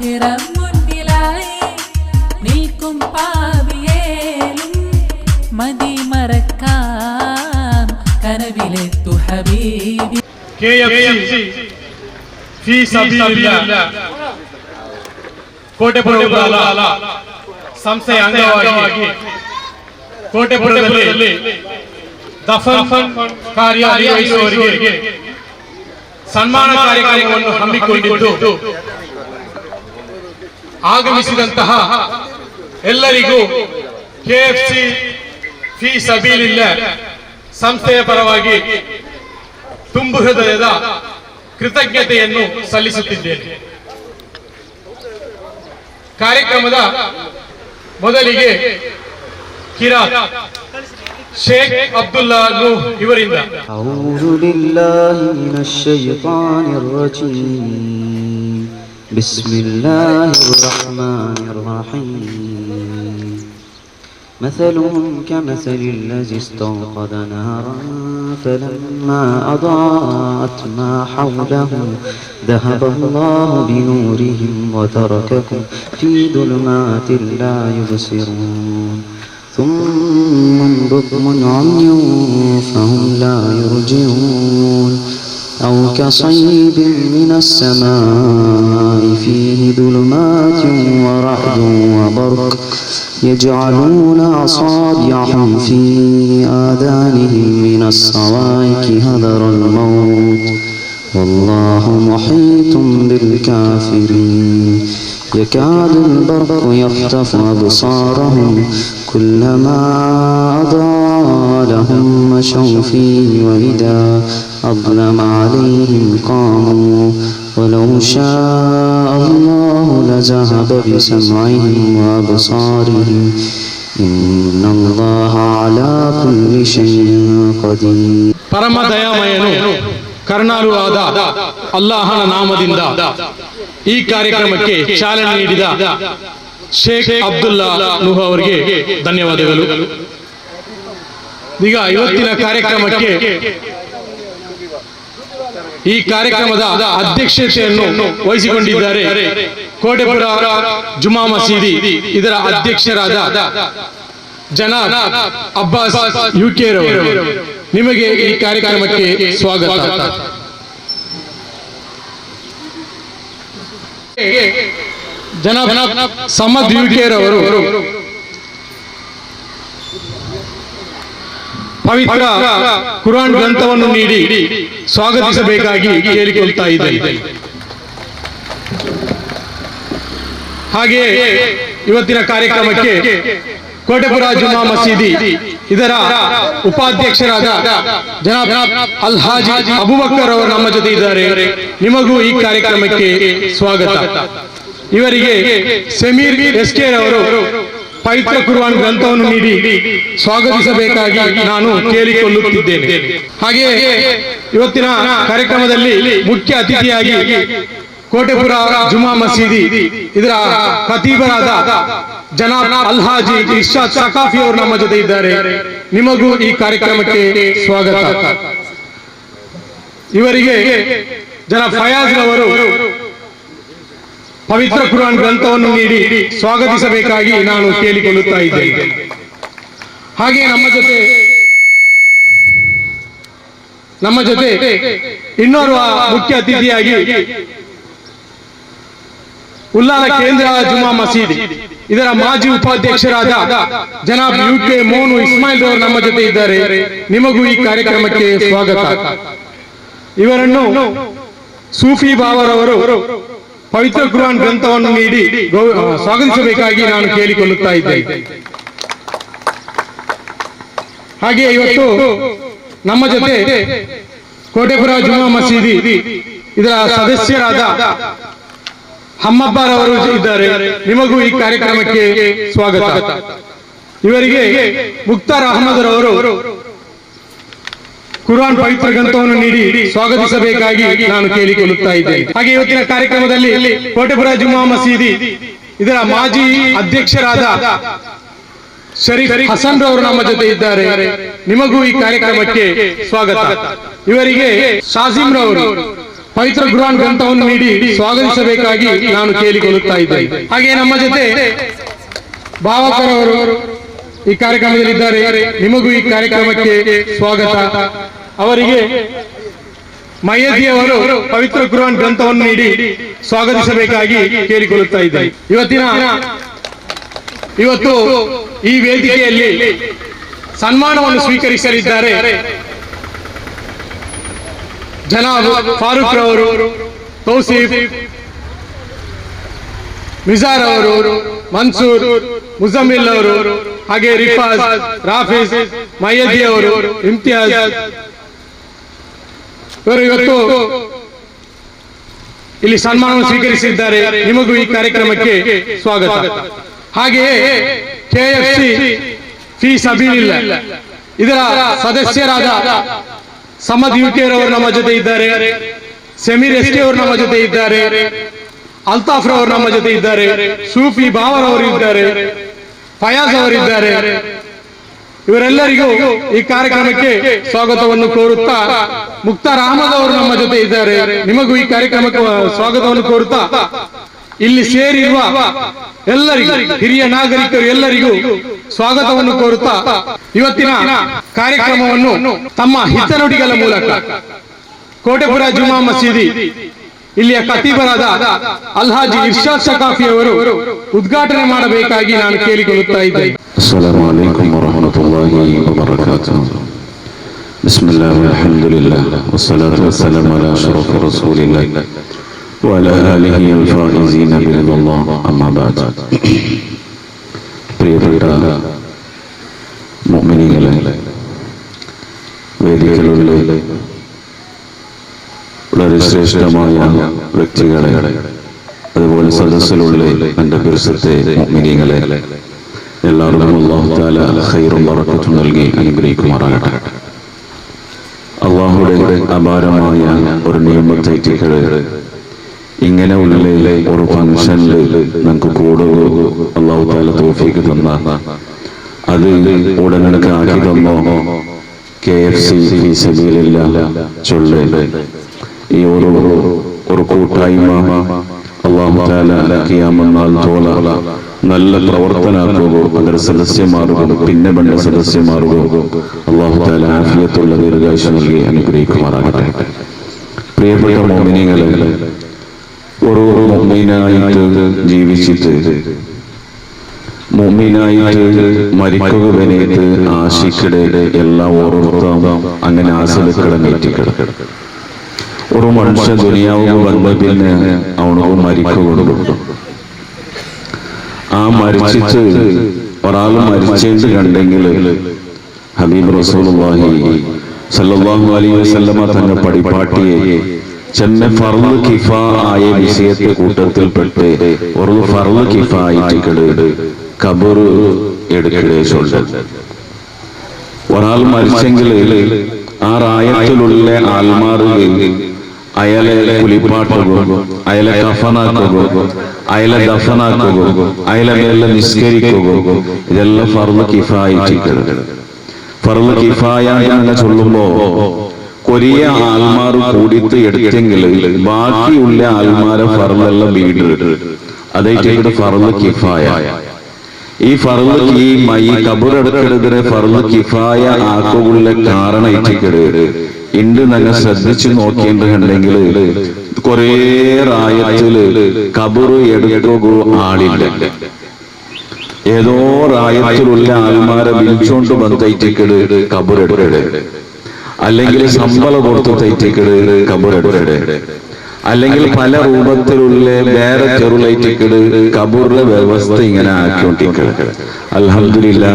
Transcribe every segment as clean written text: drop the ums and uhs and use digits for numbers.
ആഖിറം മുന്നിലായി നിൽക്കും പാപിയേലും മതി മറക്കാം കനവിലെത്തു ഹബീബി. ಕೆಎಫ್ಸಿ ಫಿ ಸಬೀಲಿಲ್ಲಾಹ್ ಕೋಟೆಪುರ ಉಳ್ಳಾಲ ಸಂಸ್ಥೆಯ ಅಂಗವಾಗಿ ಕೋಟೆಪುರದಲ್ಲಿ ದಫನ್ ಕಾರ್ಯ ನಿರ್ವಹಿಸುವವರಿಗೆ ಸನ್ಮಾನ ಕಾರ್ಯಕ್ರಮವನ್ನು ಹಮ್ಮಿಕೊಂಡಿದ್ದು, ಆಗಮಿಸಿದಂತಹ ಎಲ್ಲರಿಗೂ ಕೆಎಫ್ಸಿ ಫಿ ಸಬೀಲಿಲ್ಲಾಹ್ ಸಂಸ್ಥೆಯ ಪರವಾಗಿ ತುಂಬು ಹೃದಯದ ಕೃತಜ್ಞತೆಯನ್ನು ಸಲ್ಲಿಸುತ್ತಿದ್ದೇನೆ. ಕಾರ್ಯಕ್ರಮದ ಮೊದಲಿಗೆ ಕಿರಾತ್ ಶೇಖ್ ಅಬ್ದುಲ್ಲಾ ನೂಹ್ ಇವರಿಂದ. أعوذ بالله من الشيطان الرجيم. بسم الله الرحمن الرحيم. مثلهم كمثل الذي استوقد نارا فلما أضاءت ما حوله ذهب الله بنورهم وتركهم في ظلمات لا يبصرون. صم بكم عمي فهم لا يرجعون. أو كصيب من السماء فيه ظلمات ورعد وبرق يجعلون أصابعهم في آذانهم من الصواعق حذر الموت والله محيط بالكافرين. يكاد البرق يخطف أبصارهم كلما أضاء لهم مشوا فيه وإذا أظلم عليهم قاموا. ولو شاء الله لذهب بسمعهم وأبصارهم إن الله على كل شيء قدير. ಪರಮ ದಯಾಮಯನು ಕರುಣಾಳು ಆದ ಅಲ್ಲಾಹನ ನಾಮದಿಂದ ಈ ಕಾರ್ಯಕ್ರಮಕ್ಕೆ ಚಾಲನೆ ನೀಡಿದ ಶೇಖ್ ಅಬ್ದುಲ್ಲಾ ನೂಹ್ ಅವರಿಗೆ ಧನ್ಯವಾದಗಳು. ಈಗ ಇವತ್ತಿನ ಕಾರ್ಯಕ್ರಮಕ್ಕೆ ಈ ಕಾರ್ಯಕ್ರಮದ ಅಧ್ಯಕ್ಷತೆಯನ್ನು ವಹಿಸಿಕೊಂಡಿದ್ದಾರೆ ಕೋಟೆಪುರ ಜುಮಾ ಮಸೀದಿ ಇದರ ಅಧ್ಯಕ್ಷರಾದ ಜನಾಬ್ ಅಬ್ಬಾಸ್ ಯುಕೆ ರವರು. ನಿಮಗೆ ಈ ಕಾರ್ಯಕ್ರಮಕ್ಕೆ ಸ್ವಾಗತ. ಜನಾಬ್ ಸಮದ್ ಯುಕೆ ರವರು ಪವಿತ್ರ ಕುರಾನ್ ಗ್ರಂಥವನ್ನು ನೀಡಿ ಸ್ವಾಗತಿಸಬೇಕಾಗಿ ಕೇಳಿಕೊಳ್ತಾ ಇದ್ದೇನೆ. ಹಾಗೆಯೇ ಇವತ್ತಿನ ಕಾರ್ಯಕ್ರಮಕ್ಕೆ ಕೋಟೆಪುರ ಜುಮಾ ಮಸೀದಿ ಇದರ ಉಪಾಧ್ಯಕ್ಷರಾದ ಜನಾಬ್ ಅಲ್ ಹಾಜಿ ಅಬುಬಕ್ಕರ್ ಅವರು ನಮ್ಮ ಜೊತೆ ಇದ್ದಾರೆ. ನಿಮಗೂ ಈ ಕಾರ್ಯಕ್ರಮಕ್ಕೆ ಸ್ವಾಗತ. ಇವರಿಗೆ ಸಮೀರ್ ಎಸ್ ಕೆ ಅವರು ಪವಿತ್ರ ಕುರ್ಆನ್ ಗ್ರಂಥವನ್ನು ನೀಡಿ ಸ್ವಾಗತಿಸಬೇಕಾಗಿ ನಾನು ಕೇಳಿಕೊಳ್ಳುತ್ತಿದ್ದೇನೆ. ಹಾಗೆಯೇ ಇವತ್ತಿನ ಕಾರ್ಯಕ್ರಮದಲ್ಲಿ ಮುಖ್ಯ ಅತಿಥಿಯಾಗಿ ಕೋಟೆಪುರ ಜುಮಾ ಮಸೀದಿ ಇದರ ಖತೀಬರಾದ ಜನಾಬ್ ಅಲ್ಹಾಜಿ ಇರ್ಷಾದ್ ಸಕಾಫಿ ಅವರು ನಮ್ಮ ಜೊತೆ ಇದ್ದಾರೆ. ನಿಮಗೂ ಈ ಕಾರ್ಯಕ್ರಮಕ್ಕೆ ಸ್ವಾಗತ. ಇವರಿಗೆ ಜನಾಬ್ ಫಯಾಜ್ ರವರು ಪವಿತ್ರ ಕುರಾನ್ ಗ್ರಂಥವನ್ನು ನೀಡಿ ಸ್ವಾಗತಿಸಬೇಕಾಗಿ ನಾನು ಕೇಳಿಕೊಳ್ಳುತ್ತಾ ಇದ್ದೇನೆ. ಹಾಗೆ ನಮ್ಮ ಜೊತೆ ಇನ್ನೋರ್ವ ಮುಖ್ಯ ಅತಿಥಿಯಾಗಿ ಉಲ್ಲಾಲ ಕೇಂದ್ರ ಜುಮಾ ಮಸೀದಿ ಇದರ ಮಾಜಿ ಉಪಾಧ್ಯಕ್ಷರಾದ ಜನಾಬ್ ಯು ಕೆ ಮೋನು ಇಸ್ಮಾಯಿಲ್ ರವರು ನಮ್ಮ ಜೊತೆ ಇದ್ದಾರೆ. ನಿಮಗೂ ಈ ಕಾರ್ಯಕ್ರಮಕ್ಕೆ ಸ್ವಾಗತ. ಇವರನ್ನು ಸೂಫಿ ಬಾವರವರು ಪವಿತ್ರ ಕುರಾನ್ ಗ್ರಂಥವನ್ನು ನೀಡಿ ಸ್ವಾಗತಿಸಬೇಕಾಗಿ ನಾನು ಕೇಳಿಕೊಳ್ಳುತ್ತಾ ಇದ್ದೇನೆ. ಹಾಗೆ ಇವತ್ತು ನಮ್ಮ ಜೊತೆ ಕೋಟೆಪುರ ಜುಮಾ ಮಸೀದಿ ಇದರ ಸದಸ್ಯರಾದ ಹಮ್ಮಬ್ಬರವರು ಇದ್ದಾರೆ. ನಿಮಗೂ ಈ ಕಾರ್ಯಕ್ರಮಕ್ಕೆ ಸ್ವಾಗತ. ಇವರಿಗೆ ಮುಕ್ತಾರ್ ಅಹಮದ್ ರವರು ಕುರಾನ್ ಪವಿತ್ರ ಗ್ರಂಥವನ್ನು ನೀಡಿ ಸ್ವಾಗತಿಸಬೇಕಾಗಿ ನಾನು ಕೇಳಿಕೊಳ್ಳುತ್ತಾ ಇದ್ದೇನೆ. ಹಾಗೆ ಇವತ್ತಿನ ಕಾರ್ಯಕ್ರಮದಲ್ಲಿ ಕೋಟೆಪುರ ಜುಮಾ ಮಸೀದಿ ಇದರ ಮಾಜಿ ಅಧ್ಯಕ್ಷರಾದ ಶರೀಫ್ ಹಸನ್ ರವರು ನಮ್ಮ ಜೊತೆ ಇದ್ದಾರೆ. ನಿಮಗೂ ಈ ಕಾರ್ಯಕ್ರಮಕ್ಕೆ ಸ್ವಾಗತ. ಇವರಿಗೆ ಶಾಜಿಮ್ ರವರು ಪವಿತ್ರ ಕುರಾನ್ ಗ್ರಂಥವನ್ನು ನೀಡಿ ಸ್ವಾಗತಿಸಬೇಕಾಗಿ ನಾನು ಕೇಳಿಕೊಳ್ಳುತ್ತಾ ಇದ್ದೇನೆ. ಹಾಗೆ ನಮ್ಮ ಜೊತೆ ಭಾವಕರ್ ಅವರು ಈ ಕಾರ್ಯಕ್ರಮದಲ್ಲಿದ್ದಾರೆ. ನಿಮಗೂ ಈ ಕಾರ್ಯಕ್ರಮಕ್ಕೆ ಸ್ವಾಗತ. ಅವರಿಗೆ ಮೈಯದ್ದಿಯವರು ಪವಿತ್ರ ಕುರಾನ್ ಗ್ರಂಥವನ್ನು ನೀಡಿ ಸ್ವಾಗತಿಸಬೇಕಾಗಿ ಕೇಳಿಕೊಳ್ಳುತ್ತಾ ಇದ್ದಾರೆ. ಇವತ್ತು ಈ ವೇದಿಕೆಯಲ್ಲಿ ಸನ್ಮಾನವನ್ನು ಸ್ವೀಕರಿಸಲಿದ್ದಾರೆ ಜನಾಬ್ ಫಾರೂಕ್ ರವರು, ತೌಸೀಫ್ ಮಿಜಾರ್ ಅವರು, ಮನ್ಸೂರ್, ಮುಜಮ್ಮಿಲ್ ಅವರು, ಹಾಗೆ ರಿಫಾಜ್, ರಾಫೀಸ್, ಮೈಯದ್ದಿ ಅವರು, ಇಮ್ತಿಯಾಜ್ ಇವರು ಇವತ್ತು ಇಲ್ಲಿ ಸನ್ಮಾನವನ್ನು ಸ್ವೀಕರಿಸಿದ್ದಾರೆ. ನಿಮಗೂ ಈ ಕಾರ್ಯಕ್ರಮಕ್ಕೆ ಸ್ವಾಗತ. ಹಾಗೆಯೇ ಕೆಎಫ್ಸಿ ಫಿ ಸಬೀಲಿಲ್ಲ ಇದರ ಸದಸ್ಯರಾದ ಸಮದ್ ಯುಕೆ ಅವರು ನಮ್ಮ ಜೊತೆ ಇದ್ದಾರೆ, ಸಮೀರ್ ಎಸ್ ಕೆ ಅವರು ನಮ್ಮ ಜೊತೆ ಇದ್ದಾರೆ, ಅಲ್ತಾಫ್ ರವರು ನಮ್ಮ ಜೊತೆ ಇದ್ದಾರೆ, ಸೂಫಿ ಬಾವರ್ ಅವರು ಇದ್ದಾರೆ, ಫಯಾಜ್ ಅವರಿದ್ದಾರೆ. ಇವರೆಲ್ಲರಿಗೂ ಈ ಕಾರ್ಯಕ್ರಮಕ್ಕೆ ಸ್ವಾಗತವನ್ನು ಕೋರುತ್ತಾ, ಮುಕ್ತಾರ್ ಅಹಮದ್ ಅವರು ನಮ್ಮ ಜೊತೆ ಇದ್ದಾರೆ. ನಿಮಗೂ ಈ ಕಾರ್ಯಕ್ರಮಕ್ಕೆ ಸ್ವಾಗತವನ್ನು ಕೋರುತ್ತಾ, ಇಲ್ಲಿ ಸೇರಿರುವ ಎಲ್ಲರಿಗೂ, ಹಿರಿಯ ನಾಗರಿಕರು ಎಲ್ಲರಿಗೂ ಸ್ವಾಗತವನ್ನು ಕೋರುತ್ತಾ, ಇವತ್ತಿನ ಕಾರ್ಯಕ್ರಮವನ್ನು ತಮ್ಮ ಹಿತನುಡಿಗಳ ಮೂಲಕ ಕೋಟೆಪುರ ಜುಮಾ ಮಸೀದಿ ಇಲ್ಲಿಯ ಖತೀಬರಾದ ಅಲ್ಹಾಜಿ ಇರ್ಷಾದ್ ಸಕಾಫಿ ಅವರು ಉದ್ಘಾಟನೆ ಮಾಡಬೇಕಾಗಿ ನಾನು ಕೇಳಿಕೊಳ್ಳುತ್ತಾ ಇದ್ದೇನೆ. السلام عليكم ورحمة الله وبركاته. بسم الله والحمد لله والصلاة والسلام على أشرف رسول الله وعلى آله الفائزين برضا الله. أما بعد، പ്രിയപ്പെട്ട മുഅ്മിനീങ്ങളെ, വേദികളിലുള്ള വളരെ ശ്രേഷ്ഠമായ വ്യക്തികളെ, അതുപോലെ സദസ്സിലുള്ള എൻ്റെ പരിസരത്തെ മുഅ്മിനീങ്ങളെ, എല്ലാവർക്കും അല്ലാഹു തആല ഖൈറും ബറക്കത്തും നൽകി അനുഗ്രഹിക്കുമാറാകട്ടെ. അള്ളാഹുടെ അപാരമായ ഒരു നിഅമത്തേറ്റികള് ഇങ്ങനെ ഉള്ള ഒരു ഫംഗ്ഷനിൽ നമുക്ക് കൂടുതൽ അള്ളാഹു തആല തൗഫീഖ് തന്ന, അത് ഉടനടക്ക് ആക്കി തന്നോ കെഎഫ്സി ഫീ സബീലില്ലാ ചൊല്ല് ഈ ഒരു ഒരു കൂട്ടായ്മ അള്ളാഹു തആല ഖിയാമത്ത് തോള നല്ല പ്രവർത്തനാക്കുകയോ അതിൽ സദസ്യമാറുകയോ പിന്നെ ബണ്ട സദസ്യമാറുകയോ അള്ളാഹു തആല ആഫിയത്തുള്ള ദീർഘായുസ് നൽകി അനുഗ്രഹിക്കുമാറാകട്ടെ. പ്രിയപ്പെട്ട മോമിനികളെ, ഒരു മുഅ്മിനായിട്ട് ജീവിച്ചിട്ട് മുഅ്മിനായിട്ട് മരിക്കുക വനേത്ത് ആശിക്കടെ എല്ലാ ഓരോരുത്തരും അങ്ങനെ ആശലക്കിടങ്ങേറ്റിക്കട. ഒരു മനുഷ്യ ദുനിയാവ് വന്ന പിന്നെ അവനക്ക് മരിക്കുക. ആ മരിച്ചിട്ട് ഒരാൾ മരിച്ചേണ്ട് കണ്ടെങ്കിൽ ഹബീബ് റസൂലുള്ളാഹി സല്ലല്ലാഹു അലൈഹി വസല്ലമ തന്റെ പടിപ്പാട്ടിയെ ചെന്ന ഫർള് കിഫാ ആയ വിഷയത്തെ കൂട്ടത്തിൽപ്പെട്ട് ഒരു ഫർള് കിഫാ ആയിട്ട് കബർ എടുക്കടേ ചൊല്ല. ഒരാൾ മരിച്ചെങ്കിൽ ആ റായത്തിലുള്ള ആൽമാറുകൾ അയാളെ കുളിപ്പാട്ടുകോ, അയാളെ കഫനാക്കുകോ, അയാളെ ദഫനാക്കുകോ, അയാളെ മേലെ നിസ്കരിക്കുകോ, ഇതെല്ലാം ഫർള് കിഫായിട്ട്. ഫർള് കിഫായ എന്ന് ചൊല്ലുമ്പോ കൊറിയ ആൽമാർ കൂടിത്ത് എടുത്തെങ്കിൽ ബാക്കിയുള്ള ആൽമാരെ ഫർളെല്ലാം വീട് അതായിട്ട് ഫർള് കിഫായ. ഈ ഫർള് ഈ my കബറെടുക്കെടുതിരെ ഫർള് കിഫായ ആക്കുള്ള കാരണം ഇറ്റിക്കട് ഇണ്ട്. നങ്ങ ശ്രദ്ധിച്ചു നോക്കിയിട്ടുണ്ടെങ്കിൽ കൊറേ റായത്തില് കബറ് എടുക്കുക ആളില്ല. ഏതോ റായത്തിലുള്ള ആൾമാരെ വിളിച്ചോണ്ട് ബന്ധൈറ്റിക്കട് കബറെടുക്കട്, അല്ലെങ്കിൽ ശമ്പളം കൊടുത്ത് തൈറ്റിക്കട് കബറെടുക്കട്, അല്ലെങ്കിൽ പല രൂപത്തിലുള്ള വേറെ ചെറുലൈറ്റിക്കട് കബൂറിലെ വ്യവസ്ഥ ഇങ്ങനെ ആക്കിക്കൊണ്ടിരിക്കട്. അൽഹംദുലില്ലാ,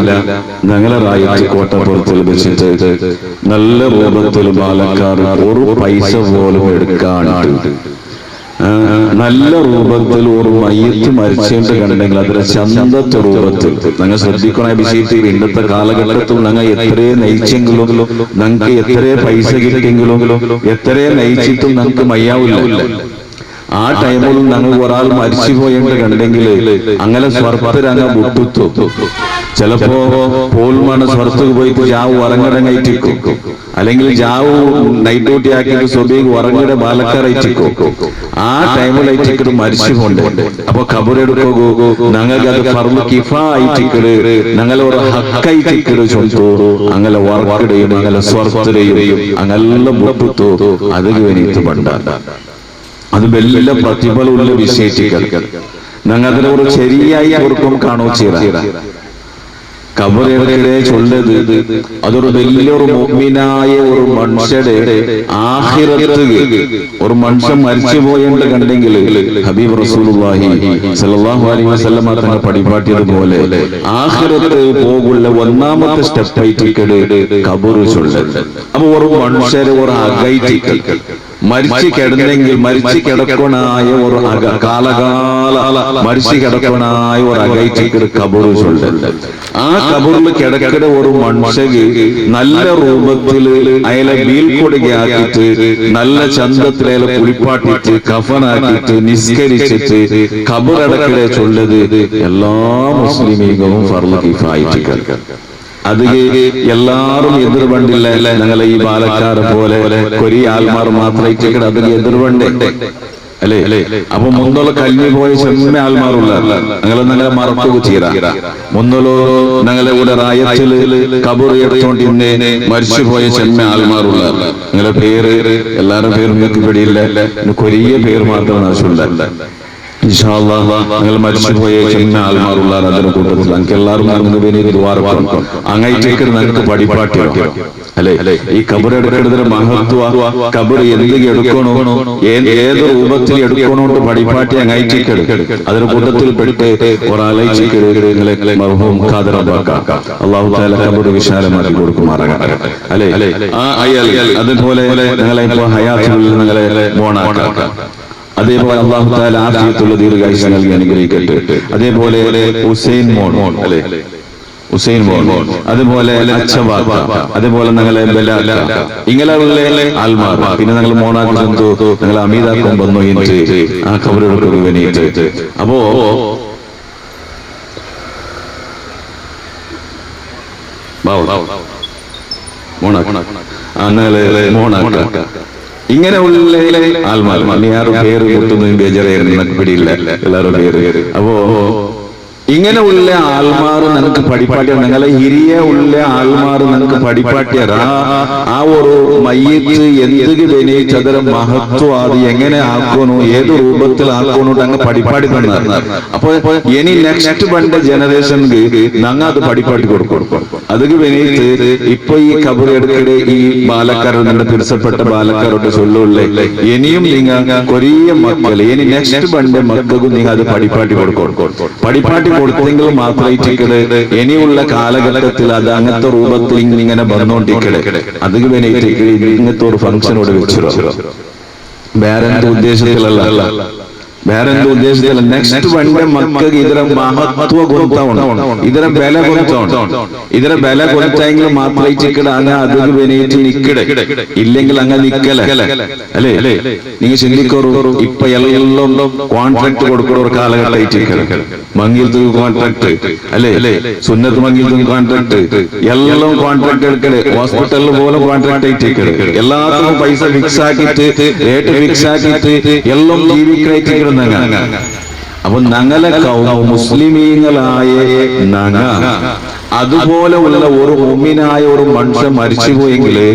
ഞങ്ങളെ റായത്ത് കോട്ടപ്പുറത്തിൽ വെച്ചിട്ട് നല്ല രൂപത്തിൽ ബാലക്കാർ ഒരു പൈസ പോലും എടുക്കാണ്ട് നല്ല രൂപത്തിൽ ഒരു മയ്യത്ത് മരിച്ചേണ്ട കണ്ടെങ്കിൽ അതിലെ ചന്തത്തെ രൂപത്തിൽ ഞങ്ങൾ ശ്രദ്ധിക്കണ വിഷയത്തിൽ. ഇന്നത്തെ കാലഘട്ടത്തിൽ ഞങ്ങൾ എത്രയേ നയിച്ചെങ്കിലും, ഞങ്ങൾക്ക് എത്രയേ പൈസ കിട്ടിയെങ്കിലും, എത്രയേ നയിച്ചിട്ടും ഞങ്ങൾക്ക് മയ്യാവില്ല. ആ ടൈമിൽ ഞങ്ങൾ ഒരാൾ മരിച്ചു പോയെന്ന് കണ്ടെങ്കിൽ അങ്ങനെ സ്വർപ്പരങ്ങ മുട്ടുത്തു. ചിലപ്പോ പോൽമാണ് സ്വർത്തുക്ക് പോയിട്ട് ജാവ് ഉറങ്ങടങ്ങയിട്ടിക്കും, അല്ലെങ്കിൽ ജാവ് നൈറ്റ് ഡ്യൂട്ടി ആക്കിയിട്ട് സുബൈക്ക് ഉറങ്ങടെ ബാലക്കാരായിട്ടിക്കും. ആ ടൈമിലായിട്ടിക്കട് മരിച്ചു കൊണ്ട് അപ്പൊ ഖബറെടുക്കൂ ഞങ്ങൾക്ക് അത് ഫർള് കിഫാ ആയിട്ടിക്കട്, ഞങ്ങളെ ഒരു ഹക്കായിട്ടിക്കട് ചൊല്ലിത്തു. അങ്ങനെ വർക്കടെയും അങ്ങനെ സ്വർത്തരെയും അങ്ങനെല്ലാം മുട്ടുത്തു. അത് വേണ്ടിയിട്ട് പണ്ട അത് വലിയ പ്രതിഫലമുള്ള വിഷയിച്ചിക്കൽ. ഞങ്ങൾ അതിനെ ഒരു ശരിയായി അവർക്കും കാണോ ചെയ്ത ഖബറെടുക്കടെ ചൊല്ലത് അതൊരു വലിയൊരു മുഅ്മിനായ ഒരു മനുഷ്യടെ ആഖിറത്ത് ഒരു മനുഷ്യൻ മരിച്ചു പോയെന്ന് കണ്ടെങ്കിൽ ഹബീബ് റസൂലുള്ളാഹി സ്വല്ലല്ലാഹു അലൈഹി വസല്ലം തങ്ങൾ പടിപാട്ടിയതുപോലെ ആഖിറത്ത് പോകുള്ള ഒന്നാമത്തെ സ്റ്റെപ്പ് ആയിട്ട് ഖബർ ചൊല്ലത്. അപ്പൊ ഒരു മനുഷ്യരെ ഒരു അകൈറ്റിക്കൽ മരിച്ചു കിടന്നെങ്കിൽ മരിച്ചു കിടക്കണായ ഒരു അക കാലകാല മരിച്ചു കിടക്കണായ ഒരു അകൈറ്റിക്കൽ ഖബർ ചൊല്ലത്. ആ ഖബറിൽ കിടക്കട ഒരു മനുഷ്യക്ക് നല്ല രൂപത്തിൽ അയാളെ വീൽക്കൊടുകയാക്കിയിട്ട് നല്ല ചന്തത്തിൽ അയാളെ കുളിപ്പാട്ടിട്ട് കഫനാക്കിയിട്ട് നിസ്കരിച്ചിട്ട് ഖബറടക്കടെ ചൊല്ലത് എല്ലാ മുസ്ലിമീങ്ങളും ഫർള് കിഫായിട്ടിക്കൽ. അത് എല്ലാരും എതിർവണ്ടില്ല. ഞങ്ങളെ ഈ ബാലക്കാരെ പോലെ കൊരി ആൽമാർ മാത്രമായിട്ട് അത് എതിർവണ്ടേ അല്ലേ? അപ്പൊ മുന്നോള് കലിഞ്ഞു പോയ ചെമ്മ ആൾമാറുള്ള ഞങ്ങളെ ഞങ്ങളെ മറക്കുക ചെയ്ത മുന്നോളോ ഞങ്ങളെ കൂടെ റായത്തില് കബർ എടുത്തോണ്ടിന്നെ മരിച്ചുപോയ ചെമ്മ ആൾമാറുള്ള ഞങ്ങളെ പേര് എല്ലാവരും പേരും നിങ്ങൾക്ക് പിടിയില്ല, കൊരിയ പേര് മാത്രമാണ് ആവശ്യമുള്ള. ഇൻഷാ അല്ലാഹ് ഞങ്ങൾ മരിച്ചുപോയ ചെമ്മ ആൾമാറുള്ള അതിന്റെ കൂട്ടത്തിൽ ഞങ്ങൾക്ക് എല്ലാവരും അങ്ങേറ്റേക്ക് ഞങ്ങൾക്ക് പടിപ്പാട്ടിയോ അല്ലെ? ഈ ഖബർ എടുക്കുന്നതിന് മഹത്വ, ഖബർ എന്ത് എടുക്കണോ ഏത് രൂപത്തിൽ എടുക്കണോണ്ട് പടിപ്പാട്ടി അങ്ങേറ്റേക്ക് അതിന്റെ കൂട്ടത്തിൽ പെട്ട് ഒരാളേക്ക് മർഹൂം ഖാദർ അബ്ബാക്ക അല്ലാഹു തആല ഖബർ വിശാലമാക്കി കൊടുക്കുമാറാകട്ടെ അല്ലെ? ആ അയാൾ അതുപോലെ ഞങ്ങളെ ഇപ്പോ ഹയാത്തിലുള്ള ഞങ്ങളെ മോണാക്ക അതേപോലെ അല്ലാഹു തആല ആഫിയത്തുള്ള ദീർഘായുസ് നൽകി അനുഗ്രഹിക്കട്ടെ. അതേപോലെ ഹുസൈൻ മോൻ അല്ലെ? ഹുസൈൻ മോൻ, അതുപോലെ അച്ചവാക്ക, അതേപോലെ ഞങ്ങളെ ബലാക്ക, ഇങ്ങനെയുള്ള ആൽമാർ. പിന്നെ ഞങ്ങൾ മോണാക്ക് ചന്തു ഞങ്ങൾ അമീതാക്കം വന്നു ആ ഖബറെടുക്കുക വേണ്ടിയിട്ട്. അപ്പോ മോണാക്ക ഇങ്ങനെയുള്ള ആൽമാർ. ഇനി ആരും പേര് കിട്ടുന്നതിന് ബേജാറായിരുന്നു, പിടിയില്ല എല്ലാവരും പേര്. അപ്പോ ഇങ്ങനെയുള്ള ആൾമാർ നിനക്ക് പടിപ്പാട്ടിയ നിങ്ങളെ ഹിരിയ ഉള്ള ആൾമാർ നിനക്ക് പടിപ്പാട്ടിയ ആ ഒരു മയ്യത്ത് എന്ത് ബെനീച്ചതര മഹത്വം അത് എങ്ങനെ ആക്കണോ ഏത് രൂപത്തിൽ ആക്കണോ അങ്ങ് പടിപ്പാടി തന്ന. അപ്പൊ ഇനി നെക്സ്റ്റ് പണ്ട ജനറേഷൻക്ക് ഞങ്ങ അത് പടിപ്പാട്ടി കൊടുക്കും. അതൊക്കെ ബെനീച്ച് ഇപ്പൊ ഈ ഖബർ എടുക്കടെ ഈ ബാലക്കാരോട് നിങ്ങളുടെ തിരസപ്പെട്ട ബാലക്കാരോട് ചൊല്ലുള്ളേ, ഇനിയും നിങ്ങ കൊറിയ മക്കൾ ഇനി നെക്സ്റ്റ് പണ്ട മക്കൾക്കും നിങ്ങ അത് പടിപ്പാട്ടി കൊടുക്കും. പടിപ്പാട്ടി കൊടുത്തെങ്കിൽ മാത്രമായിട്ട് ഇനിയുള്ള കാലഘട്ടത്തിൽ അത് അങ്ങനത്തെ രൂപത്തിൽ ഇങ്ങനെ വന്നോണ്ടിരിക്കണേ. അത് വേണ്ടിയിട്ട് ഇങ്ങനത്തെ ഒരു ഫംഗ്ഷനോട് വെച്ചിരോ വേറെന്ത് ഉദ്ദേശത്തിലല്ല, വേറെന്ത് ഉദ്ദേശത്തിലല്ല. നെക്സ്റ്റ് വണ്ട മക്കൾക്ക് ഇതിലെ മഹത്വ കൊടുത്തോണ്ട് ഇതിലെ ബല കൊടുത്തോണ്ട് ഇതിലെ ബല കൊടുത്തെങ്കിൽ മാത്രമായിട്ട് അങ്ങ് അത് വേണ്ടിയിട്ട് നിക്കടെ, ഇല്ലെങ്കിൽ അങ്ങ് നിക്കല അല്ലേ? നിങ്ങൾ ചിന്തിക്കോറു, ഇപ്പൊ എല്ലാം കോൺട്രാക്ട് കൊടുക്കുന്ന ഒരു കാലഘട്ടമായിട്ട് മങ്ങിലത്ത് കോൺട്രാക്ട് അല്ലേ, സുന്നത്ത് മങ്ങിലത്തും കോൺട്രാക്ട്, എല്ലാം കോൺട്രാക്ട് എടുക്കണേ, ഹോസ്പിറ്റലിൽ പോലും കോൺട്രാക്ട് ആയിട്ട് എല്ലാത്തിനും പൈസ ഫിക്സ് ആക്കിയിട്ട് റേറ്റ് ഫിക്സ് ആക്കിയിട്ട് എല്ലാം ജീവിക്കണ. അപ്പൊ ഞങ്ങളെ മുസ്ലിമീങ്ങളായ നങ്ങ അതുപോലെ ഉള്ള ഒരു മുഅ്മിനായ ഒരു മനുഷ്യൻ മരിച്ചുപോയെങ്കില്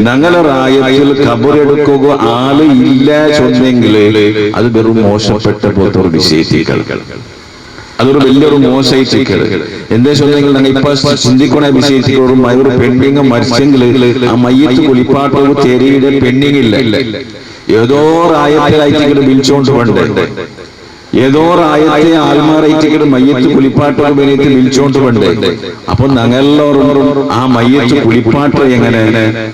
ഞങ്ങളെ റായത്തിൽ ഖബറെടുക്കുക ആള് ഇല്ല ചൊന്നെങ്കില് അത് വെറും മോശപ്പെട്ട പോലത്തെ ഒരു വിഷയത്തേക്കൾ, അതൊരു വലിയൊരു മോശമായിട്ടേക്കൾ. എന്താ ചൊന്നെങ്കിൽ ഞങ്ങൾ ഇപ്പൊ ചിന്തിക്കണ വിഷയത്തിൽ ഒരു പെണ്ണിങ് മരിച്ചെങ്കിൽ ആ മയ്യത്ത് കുളിപ്പാട്ടവും തെരിയുടെ പെണ്ണിങ്ങില്ല, ഏതോ റായത്തിലായിട്ട് വിളിച്ചോണ്ട് വേണ്ടേ, ഏതോ റായത്തെ ആൽമാറായിട്ട് മയ്യത്ത് കുളിപ്പാട്ടൊക്കെ വേണ്ടിയിട്ട് വിളിച്ചോണ്ട് വേണ്ടേ. അപ്പൊ ഞങ്ങളെല്ലാവരും ആ മയ്യത്ത് കുളിപ്പാട്ട് എങ്ങനെ,